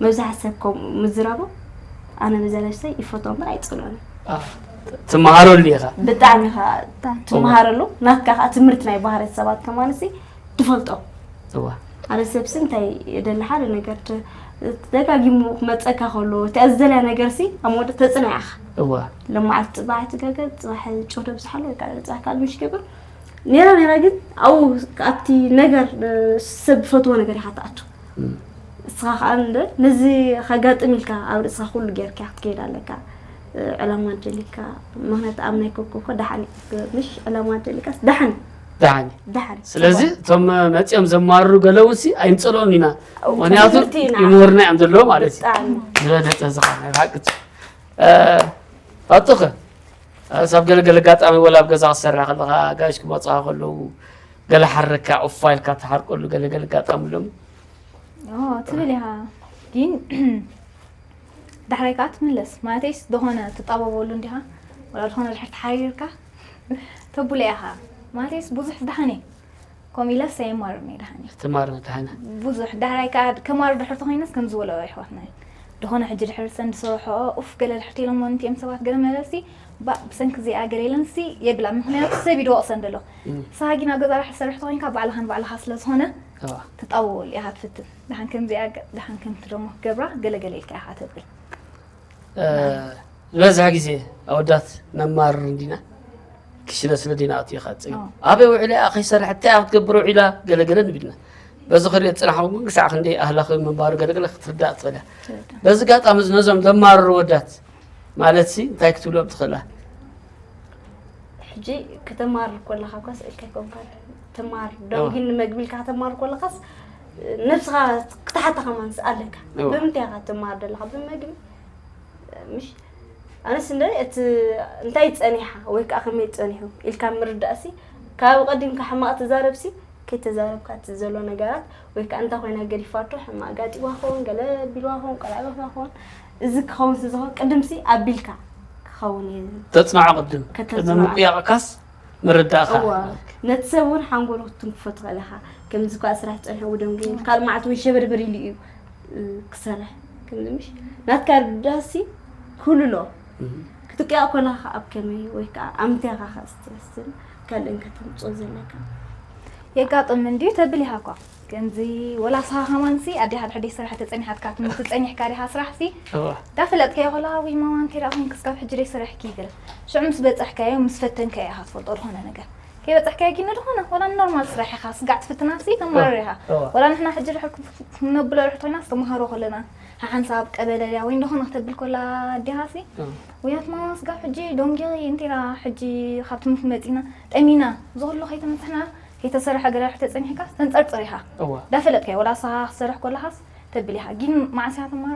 መብዛሕትኡ ሰብ ከምኡ ምዝራቡ ኣነ በዛ ነብሰይ ይፈትዎ እምበር ኣይጸልኦን። አ፣ ትመሃረሉ ኢኻ። ብጣዕሚ ኢኻ ብጣዕሚ። ትመሃረሉ፣ ናትካ ከዓ ትምህርቲ ናይ ባህርያት ሰባት ከማንሲ ትፈልጦ። እዋ። ሓደ ሰብሲ እንታይ የደሊ ሓደ ነገር ተ-፣ ደጋጊሙ ክመጸካ ከሎ፣ እቲ ዝደልያ ነገርሲ ኣብ መወዳእታ ተጽንዓ ኢኻ። እዋ። ለማዓልቲ ጽባሕ ትገገ፣ ጽባሕ ጨው ተብዝሓሉ ወይ ከዓ ጽባሕ ካልእ ምሽ ይገብር። ኔራ ኔራ ግን ኣብኡ ኣብቲ ነገር፣ እ፣ ሰብ ዝፈትዎ ነገር ኢኻ ትኣቱ። እም። እስኻ ከዓ እንደ ነዚ ከጋጥም ኢልካ ኣብ ርእስኻ ኩሉ ጌርካ ክትከይድ ኣለካ። እ፣ ዕላማ እንተሊካ፣ ምኽንያቱ ኣብ ናይ ኮኮ እኮ ደሓን እዩ። ምሽ ዕላማ እንተሊካስ ደሓን እዩ። ደሓን እዩ። ደሓን እዩ። ስለዚ እቶም መጺኦም ዘማርሩ ገለ እውን ሲ ኣይንጸልኦም ኢና። እው፣ ምኽንያቱ ትምህርቲ ኢና። ይምህሩና እዮም ዘለዉ ማለት እዩ። ብጣዕሚ። ዝበለጸ ዝኾነ ናይ ብሓቂ። እ፣ ፋጡኸ፣ እ፣ ሳብ ገለ ገለ ኣጋጣሚ ወላ ኣብ ገዛ ክትሰርሕ ከለኻ፣ ኣጋይሽ ክመጹኻ ከለዉ፣ ገለ ሓረካ፣ ኡፋ ኢልካ ትሓርቀሉ ገለ ገለ ኣጋጣሚ ኣሎ? ኦ፣ ትብል ኢኻ። ግን ዳሕራይ ከዓ ትምለስ። ማለተይስ፣ ዝኾነ ትጣበበሉ እንዲኻ፣ ወላ ዝኾነ ድሕር ተሓሪርካ፣ ተቡለ ኢኻ። ማለተይስ፣ ብዙሕ ደሓን እየ። ከምኡ ኢለስ ኣይማርን እየ፣ ደሓን እየ። ትማር ደሓን። ብዙሕ ዳሕራይ ከዓ ከማር ድሕር ተኾይነስ ከም ዝበለኦ ኣሕዋትና እዩ። ዝኾነ ሕጂ ድሕር ሰን ዝሰርሖ ኡፍ ገለ ድሕር ተኢሎሞ እንቲኦም ሰባት ገለ መለሲ ባ ብሰንኪ እዚኣ ገለ ኢለንሲ የብላ። ምኽንያቱ ሰብ እዩ ድወቕሰን ዘሎ። እም። ንስኻ ግን ኣብ ገዛ ድሕር ትሰርሕ ተኾይንካ ባዕልኻን ባዕልኻ ስለ ዝኾነ እዋ። ትጣወወሉ ኢኻ ትፍትን። ደሓን ከምዚኣ ገ-፣ ደሓን ከምቲ ደሞ ክገብራ ገለ ገለ ኢልካ ኢኻ ተብል። እ፣ ዝበዝሕ ግዜ ኣወዳት ነማርር እንዲና። ክሽነ ስለ ዲና ኣትዩ ይኸጽእ። ኣዎ። ኣበይ ውዒላ እያ ከይሰርሐት እንታይ እያ ክትገብር ውዒላ ገለ ገለ ንብል ኢና። በዚ ክሪኦ ዝጸናሕኩ ግን ክሳዕ ክንደይ ኣህላኺ ምንባሩ ገለ ገለ ክትርዳእ ትኽእል እያ። ትርዳእ። በዚ ኣጋጣሚ እዚ ነዞም ዘማርሩ ኣወዳት ማለትሲ እንታይ ክትብሎም ትኽእላ? ሕጂ ከተማርር ከለኻ እኳ ስእልካ ኣይኮንካን። ተማር፣ እዋ። ደንጊን ንመግቢ ኢልካ ከተማርር ከለኻስ ነብስኻ ክትሓታ ከማን ኣለካ። እዋ። ብምንታይ ኢኻ ትማር ዘለኻ? ብመግቢ? ምሽ? ኣነስ እንደ እቲ እንታይ ጸኒሓ ወይ ከዓ ከመይ ጸኒሑ ኢልካ ምርዳእሲ ካብ ቀዲምካ ሕማቕ ትዛረብሲ ከይተዛረብካ እቲ ዘሎ ነገራት ወይ ከዓ እንታይ ኮይና ገዲፋቶ ሕማቕ ጋጢዋ ኸውን፣ ገለ ቢልዋ ኸውን፣ ቆልዓ ይበኽያ ኸውን፣ እዚ ክኸውን ስለ ዝኸውን ቅድምሲ ኣቢልካ ክኸውን እዩ። ተጽናዖ ቅድም። ቅድሚ ከተጽናዖ። ምጥያቕካስ ምርዳእካ። እዋ፣ ነቲ ሰብ እውን ሓንጎሉ ክትትንክፎ ትኽእል ኢኻ። ከምዚ እኳ ስራሕ ጸኒሑ ውደም ግን ካልእ መዓልቲ ወይ ሸበርበር ኢሉ እዩ፣ እ፣ ክሰርሕ። ከምዚ ምሽ ናትካ ርዳሲ ኩሉ ኣሎ። ክትቅያ ኮላ ኸዓ ኣብ ከመይ ወይ ከዓ ኣምትያኻ ኸዓ ስትወስን ካልእን ከተምጽኦ ዘለካ። የጋጥም እንድዩ ተብል ኢኻ እኳ። ከምዚ ወላ ንስኻ ከማንሲ ኣዴኻ ድሕር ደይሰራሐት ተጸኒሓትካ ትምህርቲ ጸኒሕካ ዲኻ ስራሕሲ? እዋ። ዳፈለጥካዮ ኮላ ወይ ማማ እንታይ ደኣ ኮይንኪ እስካብ ሕጂ ደይሰራሕኪ ይብል። ሽዑ ምስ በጻሕካዮ ምስ ፈተንካዮ ኢኻ ትፈልጦ ዝኾነ ነገር። ከይበጻሕካዮ ግን ዝኾነ ወላ ኖርማል ስራሕ ኢኻ ስጋዕ ትፍትናሲ ተማርር ኢኻ። እዋ። ወላ ንሕና ሕጂ ድሕር ክነብሎ ርሕቶይና ዝተምሃሮ ኮለና ሓሓንሳብ ቀበለልያ ወይ እንደኾነ ክተብል ኮላ ኣዴኻሲ? እዋ። ወያት ማማ ስጋብ ሕጂ ዶንጊ እንቲራ ሕጂ ካብ ትምህርቲ መጺና ጠሚና ዝኹሉ ከይተመጽሕና ከይተሰርሐ ገለ ተጸኒሕካ ተንጸርጽር ኢኻ። እዋ። ዳፈለጥካዮ ወላ ንስኻ ክትሰርሕ ኮለኻስ ተብል ኢኻ። ግን መዓስ ኢኻ ትማር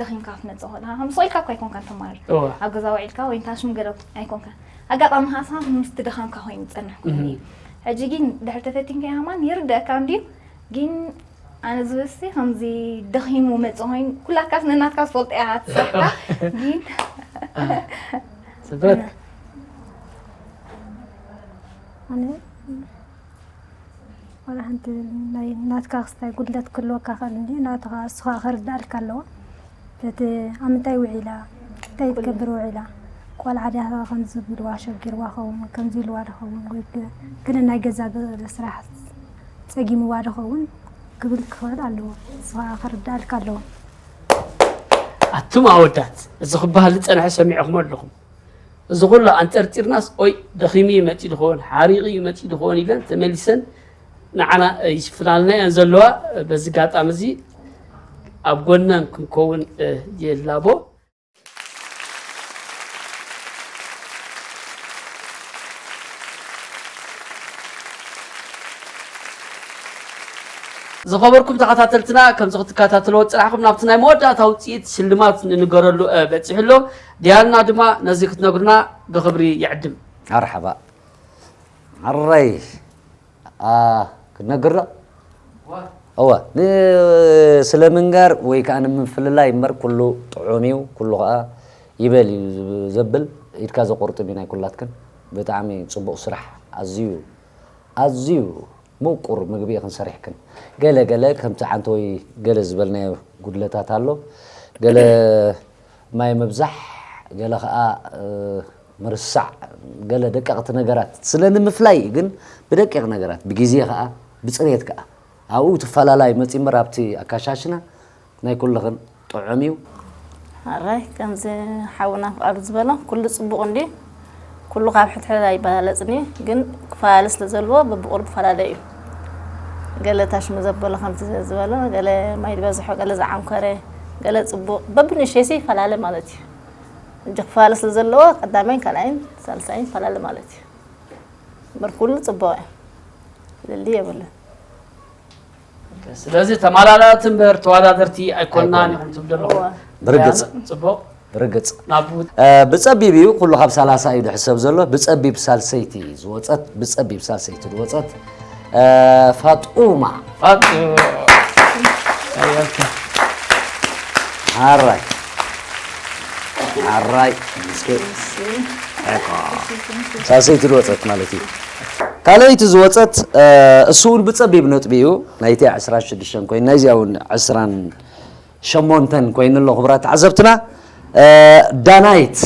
ደኺምካ ክትመጽእ ኮለኻ ከም ስቕ ኢልካ እኳ ኣይኮንካን ትማር። እዋ። ኣብ ገዛ ውዒልካ ወይ እንታ ሽም ገለ ኣይኮንካን። ኣጋጣሚ ኻሳ ምስቲ ድኻምካ ኮይኑ ዝጸንሕ ኮይኑ እዩ። እህ። ሕጂ ግን ድሕሪ ተፈቲንካ ኢኻ ማን ይርደኣካ እንድዩ። ግን ኣነ ዝበሲ ከምዚ ደኺሙ መጽእ ኮይኑ ኩላትካስ ነናትካ ዝፈልጦ ኢኻ ትሰርሕካ። ግን ጽብቅ። ኣነ ዋላ ሓንቲ ናይ ናትካ ክስታይ ጉድለት ክህልወካ ክእል እንድዩ፣ ናትኻ እስኻ ክርዳእልካ ኣለዎ። በቲ ኣብ ምንታይ ውዒላ፣ እንታይ ትገብር ውዒላ፣ ቆልዓ ድያ ከምዚ ቢልዋ ሸጊርዋ ኸውን፣ ከምዚ ኢልዋ ድኸውን፣ ወይ ግ-፣ ግን ናይ ገዛ ገ-፣ ስራሕ ጸጊምዋ ድኸውን ክብል ክኽእል ኣለዎ። እስኻ ክርዳእልካ ኣለዎ። ኣቱም ኣወዳት፣ እዚ ክበሃል ዝጸንሐ ሰሚዕኹም ኣለኹም። እዚ ኩሉ ኣንጠርጢርናስ፣ ኦይ፣ ደኺሙ እዩ መጺኡ ድኸውን፣ ሓሪቑ እዩ መጺኡ ድኸውን ኢለን ተመሊሰን ንዓና ይሽፍናልና እየን ዘለዋ። በዚ ኣጋጣሚ እዚ ኣብ ጎነን ክንከውን፣ እ፣ ይላቦ። ዝኸበርኩም ተኸታተልትና፣ ከምዚ ክትከታተልዎ ዝጸናሕኩም፣ ናብቲ ናይ መወዳእታ ውጽኢት ሽልማት ንንገረሉ፣ እ፣ በጺሑ ኣሎ። ዲያና ድማ ነዚ ክትነግሩና ብኽብሪ ይዕድም። መርሓባ። ኣረይ፣ ኣ፣ ክትነግር ዶ? እዋ፣ ን-፣ ስለ ምንጋር ወይ ከኣ ንምፍልላይ እምበር ኩሉ ጥዑም እዩ፣ ኩሉ ከኣ ይበል እዩ ዘብል፣ ኢድካ ዘቑርጥም እዩ ናይ ኩላትክን። ብጣዕሚ ጽቡቕ ስራሕ፣ ኣዝዩ፣ ኣዝዩ ምቁር ምግቢ ኢኽን ሰሪሕክን። ገለ ገለ ከምቲ ዓንተወይ ገለ ዝበልናዮ ጉድለታት ኣሎ። ገለ ማይ ምብዛሕ፣ ገለ ከኣ፣ እ፣ ምርሳዕ፣ ገለ ደቀቕቲ ነገራት ስለ ንምፍላይ ግን ብደቂቕ ነገራት፣ ብግዜ ከኣ፣ ብጽሬት ከኣ፣ ኣብኡ እቲ ፈላላይ መጺኡ እምበር ኣብቲ ኣካሻሽና ናይ ኩልኽን ጥዑም እዩ። ሕራይ፣ ከምዚ ሓውና ፍቓዱ ዝበሎ፣ ኩሉ ጽቡቕ እንድዩ። ኩሉ ካብ ሕድሕድ ኣይበላለጽን እዩ፣ ግን ክፈላለ ስለ ዘለዎ በብቑሩብ ክፈላለ እዩ። ገለ ታሽሙ ዘበሎ ከምዚ ዝበሎ፣ ገለ ማይ ዝበዝሖ፣ ገለ ዝዓንኮረ፣ ገለ ጽቡቕ፣ በብንእሽተይሲ ይፈላለ ማለት እዩ። ሕጂ ክፈላለ ስለ ዘለዎ ቀዳማይን ካልኣይን ሳልሳይን ይፈላለ ማለት እዩ። እምበር ኩሉ ጽቡቕ እዩ። ፍልልይ የብሉን። ስለዚ ተመላላእቲ እምበር ተወዳደርቲ ኣይኮንናን ኣይኮንናን። ኢኹም ትብሉ ኣለኹም። እዋ። ብርግጽ። ጽቡቕ። ብርግጽ። ናብ እ፣ ብጸቢብ እዩ፣ ኩሉ ካብ ሰላሳ እዩ ዝሕሰብ ዘሎ። ብጸቢብ ሳልሰይቲ ዝወጸት፣ ብጸቢብ ሳልሰይቲ ዝወጸት፣ እ፣ ፋጡማ። ፋጡ። ኣየልካ። ሓራይ። ሓራይ። እስኪ። ሳልሰይቲ ዝወጸት ማለት እዩ። ካልኣይቲ ዝወጸት፣ እ፣ እሱ እውን ብጸቢብ ነጥቢ እዩ። ናይቲ ዕስራን ሽዱሽተን ኮይኑ፣ ናይዚኣ እውን ዕስራን ሸሞንተን ኮይኑ ኣሎ፣ ክቡራት ተዓዘብትና። እ፣ ዳናይት።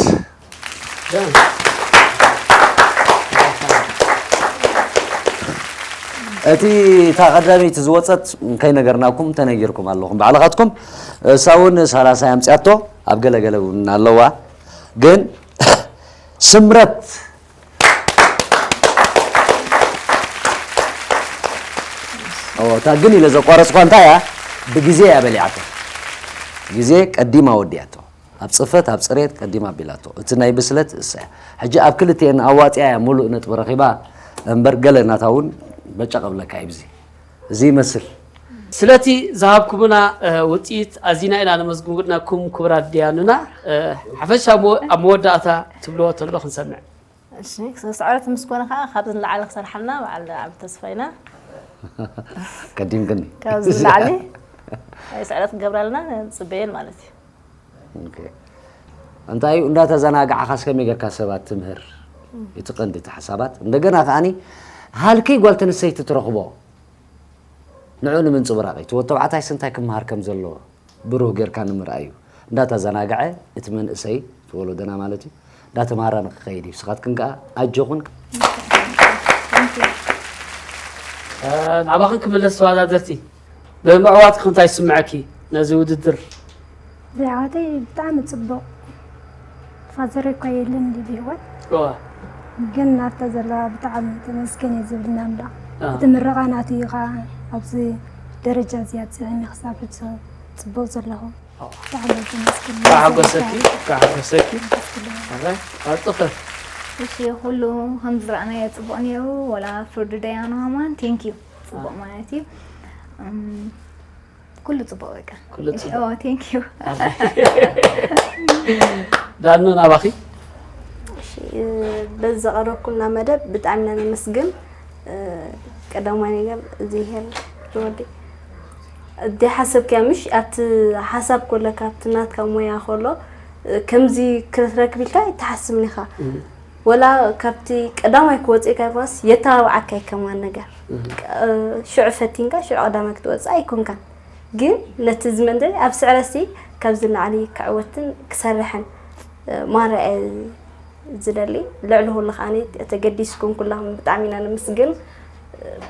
እቲ፣ እታ ቀዳመይቲ ዝወጸት ከይነገርናኩም ተነጊርኩም ኣለኹም ባዕልኻትኩም። እሳ እውን ሰላሳ ኣምጺኣቶ፣ ኣብ ገለ ገለ እውን ኣለዋ። ግን ስምረት፣ ኦ፣ እታ ግን ኢለ ዘቋረጽኳ እንታይ እያ? ብግዜ እያ በሊዓቶ። ግዜ ቀዲማ ወዲኣቶ። ኣብ ጽፈት፣ ኣብ ጽሬት ቀዲማ ኣቢላቶ። እቲ ናይ ብስለት እሳ እያ። ሕጂ ኣብ ክልቲኤን ኣዋጺኣ እያ ሙሉእ ነጥቢ ረኺባ እምበር፣ ገለ ናታ እውን በጨቕ እብለካ እዩ ብዚ። እዚ ይመስል። ስለቲ ዝሃብኩምና፣ እ፣ ውጽኢት ኣዚና ኢና ነመስግነኩም ክቡራት ዲያኑና። እ፣ ሓፈሻ ሞ-፣ ኣብ መወዳእታ ትብልዎ ተሎ ክንሰምዕ። እሺ፣ ስዕረት ምስ ኮነ ከዓ ካብዚ ንላዕሊ ክሰርሓልና በዓል ዓቢ ተስፋ ኢና። ቀዲምክኒ። ካብዚ ንላዕሊ ስዕረት ክገብረልና ንጽበየን ማለት እዩ። ኦኬ። እንታይ እዩ እንዳተዘናጋዕኻስ ከመይ ጌርካ ሰባት ትምህር? እቲ ቀንዲ እቲ ሓሳባት። እንደገና ከኣኒ ሃልኪ ጓል ተንሰይቲ ትረኽቦ። ንዑ ንምንጽብራቕ እዩ። እቲ ወዲ ተባዕታይስ እንታይ ክመሃር ከም ዘለዎ ብሩህ ጌርካ ንምርኣይ እዩ። እንዳተዘናግዐ እቲ መንእሰይ፣ እቲ ወለዶና ማለት እዩ፣ እንዳተማህረ ንክኸይድ እዩ። ንስኻትክን ከኣ ኣጆኹን። ናባኽን ክምለስ ተወዳደርቲ፣ ብምዕዋትኪ እንታይ ይስምዐኪ ነዚ ውድድር? ብዓወተይ ብጣዕሚ ጽቡቕ። ፋዘረይ እኳ የለን እንዲ ብህይወት፣ እዋ፣ ግን ናብታ ዘለዋ ብጣዕሚ ተመስገን እየ ዝብል ንኣምላኽ። አ። እቲ ምረቓ ናቱ እዩ ኸዓ ኣብዚ ደረጃ እዚ ኣብፂሑኒ ክሳብ ሕጂ ጽቡቕ ዘለኹ። ብጣዕሚ እየ ዘመስግን። ካሓጎሰኪ፣ ካሓጎሰኪ። ኣረ፣ ኣጥኸ እሺ፣ ኩሉ ከም ዝረኣናዮ ጽቡቕ ነይሩ። ወላ ፍርዱ ደያኑ ሃማን፣ ቴንክ ዩ። ጽቡቕ ማለት እዩ። እም፣ ኩሉ ጽቡቕ በቃ። ኩሉ እሺ፣ ጽቡቕ። ኦ፣ ቴንክ ዩ። ዳኖ ናባኺ። እሺ፣ በዚ ዘቕረብኩልና መደብ ብጣዕሚ ኢና ነመስግን። እ፣ ቀዳማይ ነገር እግዚኣብሔር ይወዲ። እቲ ሓሰብክያ ምሽ ኣብቲ ሓሳብ ኮሎ ካብቲ ናትካ ሞያ ኮሎ፣ እ፣ ከምዚ ክትረክብ ኢልካ ኣይትሓስብን ኢኻ። ወላ ካብቲ ቀዳማይ ክወፅእ ኢልካ ይኮነስ የተባብዓካ እዩ ከማን ነገር። እ፣ ሽዑ ፈቲንካ ሽዑ ቀዳማይ ክትወፅእ ኣይኮንካን። ግን ነቲ ዝመንደሊ ኣብ ስዕረሲ ካብዚ ንላዕሊ ክዕወትን ክሰርሕን፣ እ፣ ማራ እየ ዝደሊ። ልዕሊ ኩሉ ከዓኒ ተገዲስኩም ኩላኹም ብጣዕሚ ኢና ነመስግን።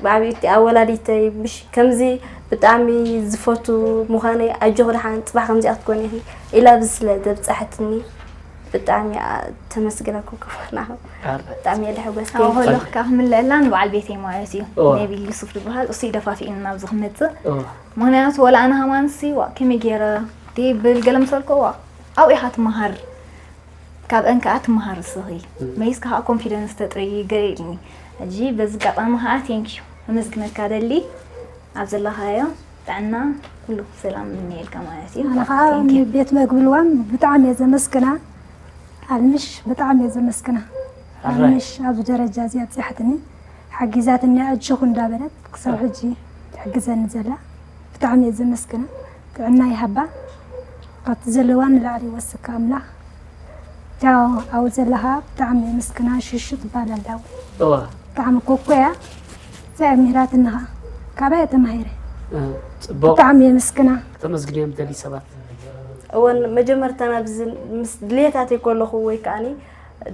ብዓብዩ እቲ ኣወላዲተይ ምሽ ከምዚ ብጣዕሚ ዝፈቱ ምዃነይ ኣጆኺ ደሓን ጽባሕ ከምዚኣ ክትኮኒ ኢኺ ኢላ ኣብዚ ስለ ዘብጻሕትኒ ብጣዕሚ እያ ተመስግነኩም ክፉናኹም። ብጣዕሚ እየ ደሐጎስኩ። ኣብ ሆሎ ክዓ ክምለአላ ንበዓል ቤተይ ማለት እዩ። እዋ። ነቢል ዩሱፍ ዝበሃል እሱ እዩ ደፋፊእኒ ናብዚ ክመጽእ። እዋ። ምኽንያቱ ወላ ኣነ ሃማንሲ ዋ ከመይ ገይረ ደብል ገለ ምስ በልኩ ዋ ኣብኡ ኢኻ ትመሃር፣ ካብአን ከዓ ትመሃር እስኺ መይስ ከዓ ኮንፊደንስ ተጥሪ ገለ ኢልኒ። ሕጂ በዚ ኣጋጣሚ ከዓ ቴንክ ዩ ከመስግነካ ደሊ። ኣብ ዘለኻዮ ጥዕና ኩሉ ሰላም እምነየልካ ማለት እዩ። ኣነ ከዓ ቴንክ ዩ። ቤት መግቢ ልዋም ብጣዕሚ እየ ዘመስግና። ኣልምሽ ብጣዕሚ እየ ዘመስግና። ኣራይ። ኣልምሽ ኣብዚ ደረጃ እዚ ኣብፅሓትኒ ሓጊዛትኒ ኣጆኹ እንዳበለት ክሳብ ሕጂ ትሕግዘኒ ዘላ ብጣዕሚ እየ ዘመስግና። ጥዕና ይሃባ ካብቲ ዘለዋ ንላዕሊ ይወስካ ኣምላኽ። ቻው ኣብኡ ዘለኻ ብጣዕሚ የመስግና። ሽሹ ትባላላው እዋ፣ ብጣዕሚ ኮኮያ እዚኣ ምህራትኒ ኸዓ ካባይ እየ ተማሂረ። እ፣ ጽቡቕ። ብጣዕሚ የመስግና። ከተመስግንዮም ትደሊ ሰባት። እወን መጀመርታ ናብዚ ምስ ድሌታተይ ከለኹ ወይ ከዓኒ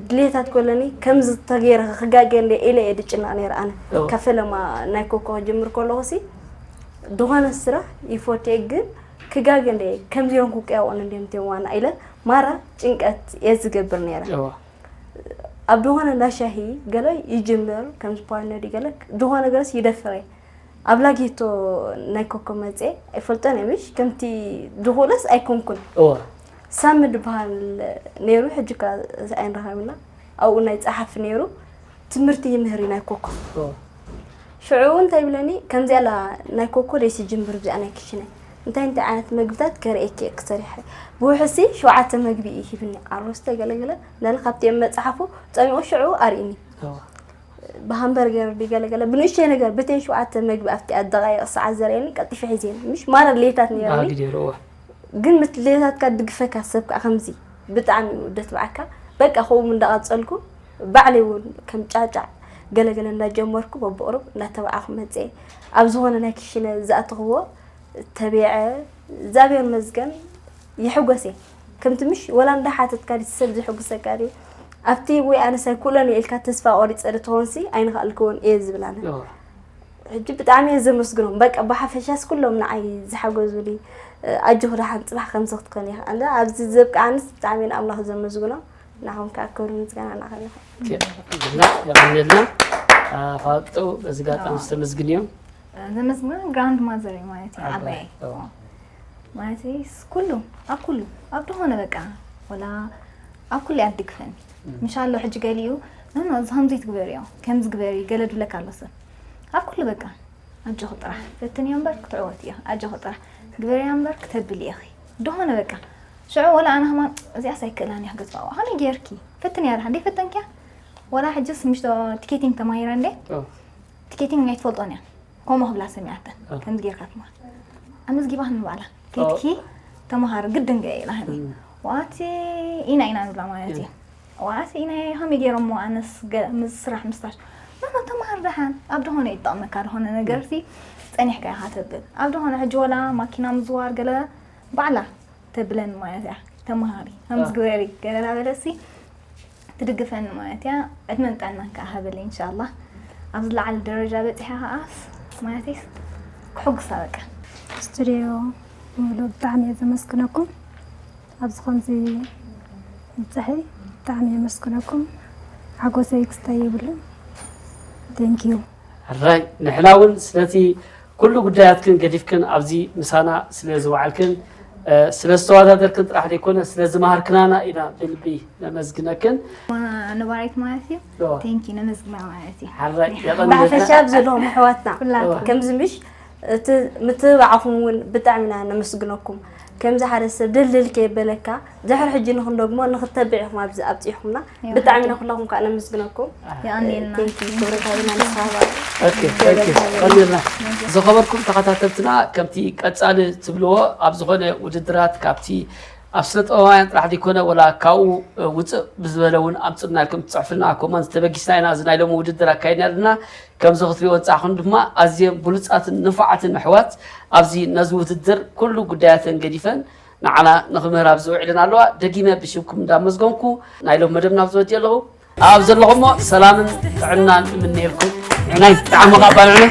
ድሌታት ከለኒ ከምዚ ተገይረ ክጋገ እንደ ኢለ እየ ድጭነቕ ነይረ። ኣነ እዎ። ካብ ፈለማ ናይ ኮኮ ክጅምር ከለኹ ሲ ዝኾነ ስራሕ ይፎቴ ግን ክጋገ እንደ ከምዚ ዮንኩ ቅያቆን እንዲም ዋና ኢለ ማራ ጭንቀት እየ ዝገብር ነይረ። እዋ፣ ኣብ ዝኾነ እንዳ ሻሂ ገለ ይጅምር ከምዚ ፓርትነር ገለ ዝኾነ ገለስ ይደፍረ ኣብ ላጊቶ ናይ ኮኮ መፅኤ ኣይፈልጦን እየ ምሽ ከምቲ ድኹለስ ኣይኮንኩን። እዋ፣ ሳሚ ዝበሃል ነይሩ ሕጂ ካ ኣይንረኸብና ኣብኡ ናይ ፀሓፊ ነይሩ ትምህርቲ ይምህር እዩ ናይ ኮኮ። እዋ፣ ሽዑ እንታይ ይብለኒ ከምዚኣ ላ ናይ ኮኮ ደይሲ ጅምር ብዚኣ ናይ ክሽነ እንታይ እንታይ ዓይነት መግብታት ከርእየኪ እየ ክሰሪሐ ብውሕሲ ሸውዓተ መግቢ እዩ ሂብኒ ኣሮስተ ገለገለ እንዳለ ካብቲ መፅሓፉ ፀሚቑ ሽዑ ኣርእኒ። እዋ፣ ብሃምበርገር ድዩ ገለገለ ብንእሽተይ ነገር ብተን ሸውዓተ መግቢ ኣብቲ ኣደቃይቕ ሰዓት ዘርእየኒ ቀልጢፈ ሒዘኒ ምሽ ማራ ድሌታት ነይረኒ። ባህጊ ነይሩ። እዋ፣ ግን ምስ ድሌታትካ ድግፈካ ሰብ ከዓ ከምዚ ብጣዕሚ እዩ ደትብዓካ። በቃ ከምኡ እንዳቐፀልኩ ባዕለይ እውን ከም ጫጫዕ ገለገለ እንዳጀመርኩ በብቕሩብ እንዳተባዓኹ መፅኤ ኣብ ዝኾነ ናይ ክሽነ ዝኣተኽዎ ተቢዐ እግዚኣብሔር መስገን ይሕጎስ እየ። ከምቲ ምሽ ወላ እንዳሓተትካ ድዩ ሰብ ዝሕጉሰካ ድዩ ኣብቲ ወይ ኣነስ ኣይክእሎን እየ ኢልካ ተስፋ ቆሪፀ ዶ ትኾንሲ ኣይንኽኣልክዎን እየ ዝብል ኣነ። እዋ፣ ሕጂ ብጣዕሚ እየ ዘመስግኖም በቃ ብሓፈሻስ ኩሎም ንዓይ ዝሓገዙኒ። ኣጆኺ ደሓን ፅባሕ ከምዚ ክትኮኒ ኢኻ ኣለ ኣብዚ ዘብቅዓንስ ብጣዕሚ ንኣምላኽ ዘመስግኖ። ንዓኹም ከዓ ክብሪ ምስጋና ንዓኹም ይኹን። የቐንየልና። የቐንየልና። ፋጡ በዚ ጋጣሚ ዝተመስግን እዮም። ዘመስግና ግራንድ ማዘር ማለት እዩ ዓባይ እዋ፣ ማለት እዩ ኩሉ ኣብ ኩሉ ኣብ ዝኾነ በቃ ወላ ኣብ ኩሉ እያ ትድግፈኒ። ምሻሎ ሕጂ ገሊኡ ኖ እዚ ከምዚ ትግበር እዮ ከምዚ ግበሪ ገለ ድብለካ ኣሎ ሰብ ኣብ ኩሉ በቃ ኣጆኺ ጥራሕ ፈትንዮ እምበር ክትዕወት እዮ ኣጆኺ ጥራሕ ግበርያ እምበር ክተብሊ ኢኺ ዝኾነ በቃ ሽዑ ወላ ኣነ ከማን እዚኣስ ኣይክእላን እያ ክትገብራ ከመይ ጌርኪ ፈትንያ ድሓ እንዴ ፈተንክያ ወላ ሕጅስ ምሽ ቲኬቲንግ ተማሂረ እንዴ እዋ፣ ቲኬቲንግ ኣይትፈልጦን እያ ከምኡ ክብላ ሰሚዓተን ከምዚ ጌርካ ትማል ኣመዝጊባ ክንባላ ኬትኪ ተምሃር ግድን ገ ኢላኒ ዋቲ ኢና ኢና ንብላ ማለት እዩ ዋቲ ኢና ከመይ ገይሮሞ ኣነስ ምስ ስራሕ ምስታሽ ማማ ተማሃር ደሓን ኣብ ዝኾነ ይጠቕመካ ዝኾነ ነገር ሲ ጸኒሕካ ኢኻ ተብል ኣብ ዝኾነ ሕጂ ወላ ማኪና ምዝዋር ገለ ባዕላ ተብለን ማለት እያ። ተማሃሪ ከምዚ ግበሪ ገለ እናበለሲ ትድግፈኒ ማለት እያ። ዕድመን ጥዕናን ከዓ ሃበለይ ኢንሻኣላህ። ኣብ ዝለዓለ ደረጃ በፂሐ ከዓስ ማለትስ ክሕጉሳ በቃ። ስቱድዮ ሙሉ ብጣዕሚ እየ ዘመስግነኩም። ኣብዚ ከምዚ ምብፅሐይ ብጣዕሚ የመስግነኩም። ሓጎሰይ ክስታይ የብሉን። Thank you። ሕራይ ንሕና እውን ስለቲ ኩሉ ጉዳያትክን ገዲፍክን ኣብዚ ምሳና ስለ ዝወዓልክን ስለ ዝተወዳደርክን ጥራሕ ዘይኮነ ስለ ዝመሃርክናና ኢና ብልቢ ነመስግነክን። ነባሪት ማለት እዩ። Thank you ነመስግና ማለት እዩ። ሕራይ ብሓፈሻ ኣብ ዘለኹም ኣሕዋትና ኩላትኩም። ከምዚ ምሽ እቲ ምትብባዕኹም እውን ብጣዕሚ ኢና ነመስግነኩም። ከምዚ ሓደ ሰብ ድልድል ከየበለካ ድሕሪ ሕጂ ንኹን ደግሞ ንክተብዕ ኢኹም ኣብዚ ኣብፂኹምና። ብጣዕሚ ኢና ኩላኹም ከዓ ነመስግነኩም። የቐንየልና። Thank you ክብረት ሃበና ንስኻ ባዕልኻ። ኦኬ፣ thank you። ቀኒልና። ዝኸበርኩም ተኸታተልትና ከምቲ ቀጻሊ ትብልዎ ኣብ ዝኾነ ውድድራት ካብቲ ኣብ ስነ ጥበባውያን ጥራሕ ዘይኮነ ወላ ካብኡ ውፅእ ብዝበለ እውን ኣምፅእና ኢልኩም ትፅሕፍልና ኮመንት ተበጊስና ኢና እዚ ናይ ሎሚ ውድድር ኣካይድና ኣለና። ከምዚ ክትሪኦ ዝፀዓኹም ድማ ኣዝዮም ብሉፃትን ንፉዓትን ኣሕዋት ኣብዚ ነዚ ውድድር ኩሉ ጉዳያተን ገዲፈን ንዓና ንክምህር ኣብዚ ውዒለን ኣለዋ። ደጊመ ብሽምኩም እንዳመስገንኩ ናይ ሎም መደብ ናብ ዝወዲ ኣለኹ። ኣብ ዘለኹሞ ሰላምን ጥዕናን እምነየልኩም። ናይ ጣዕሙ ካባልዕነ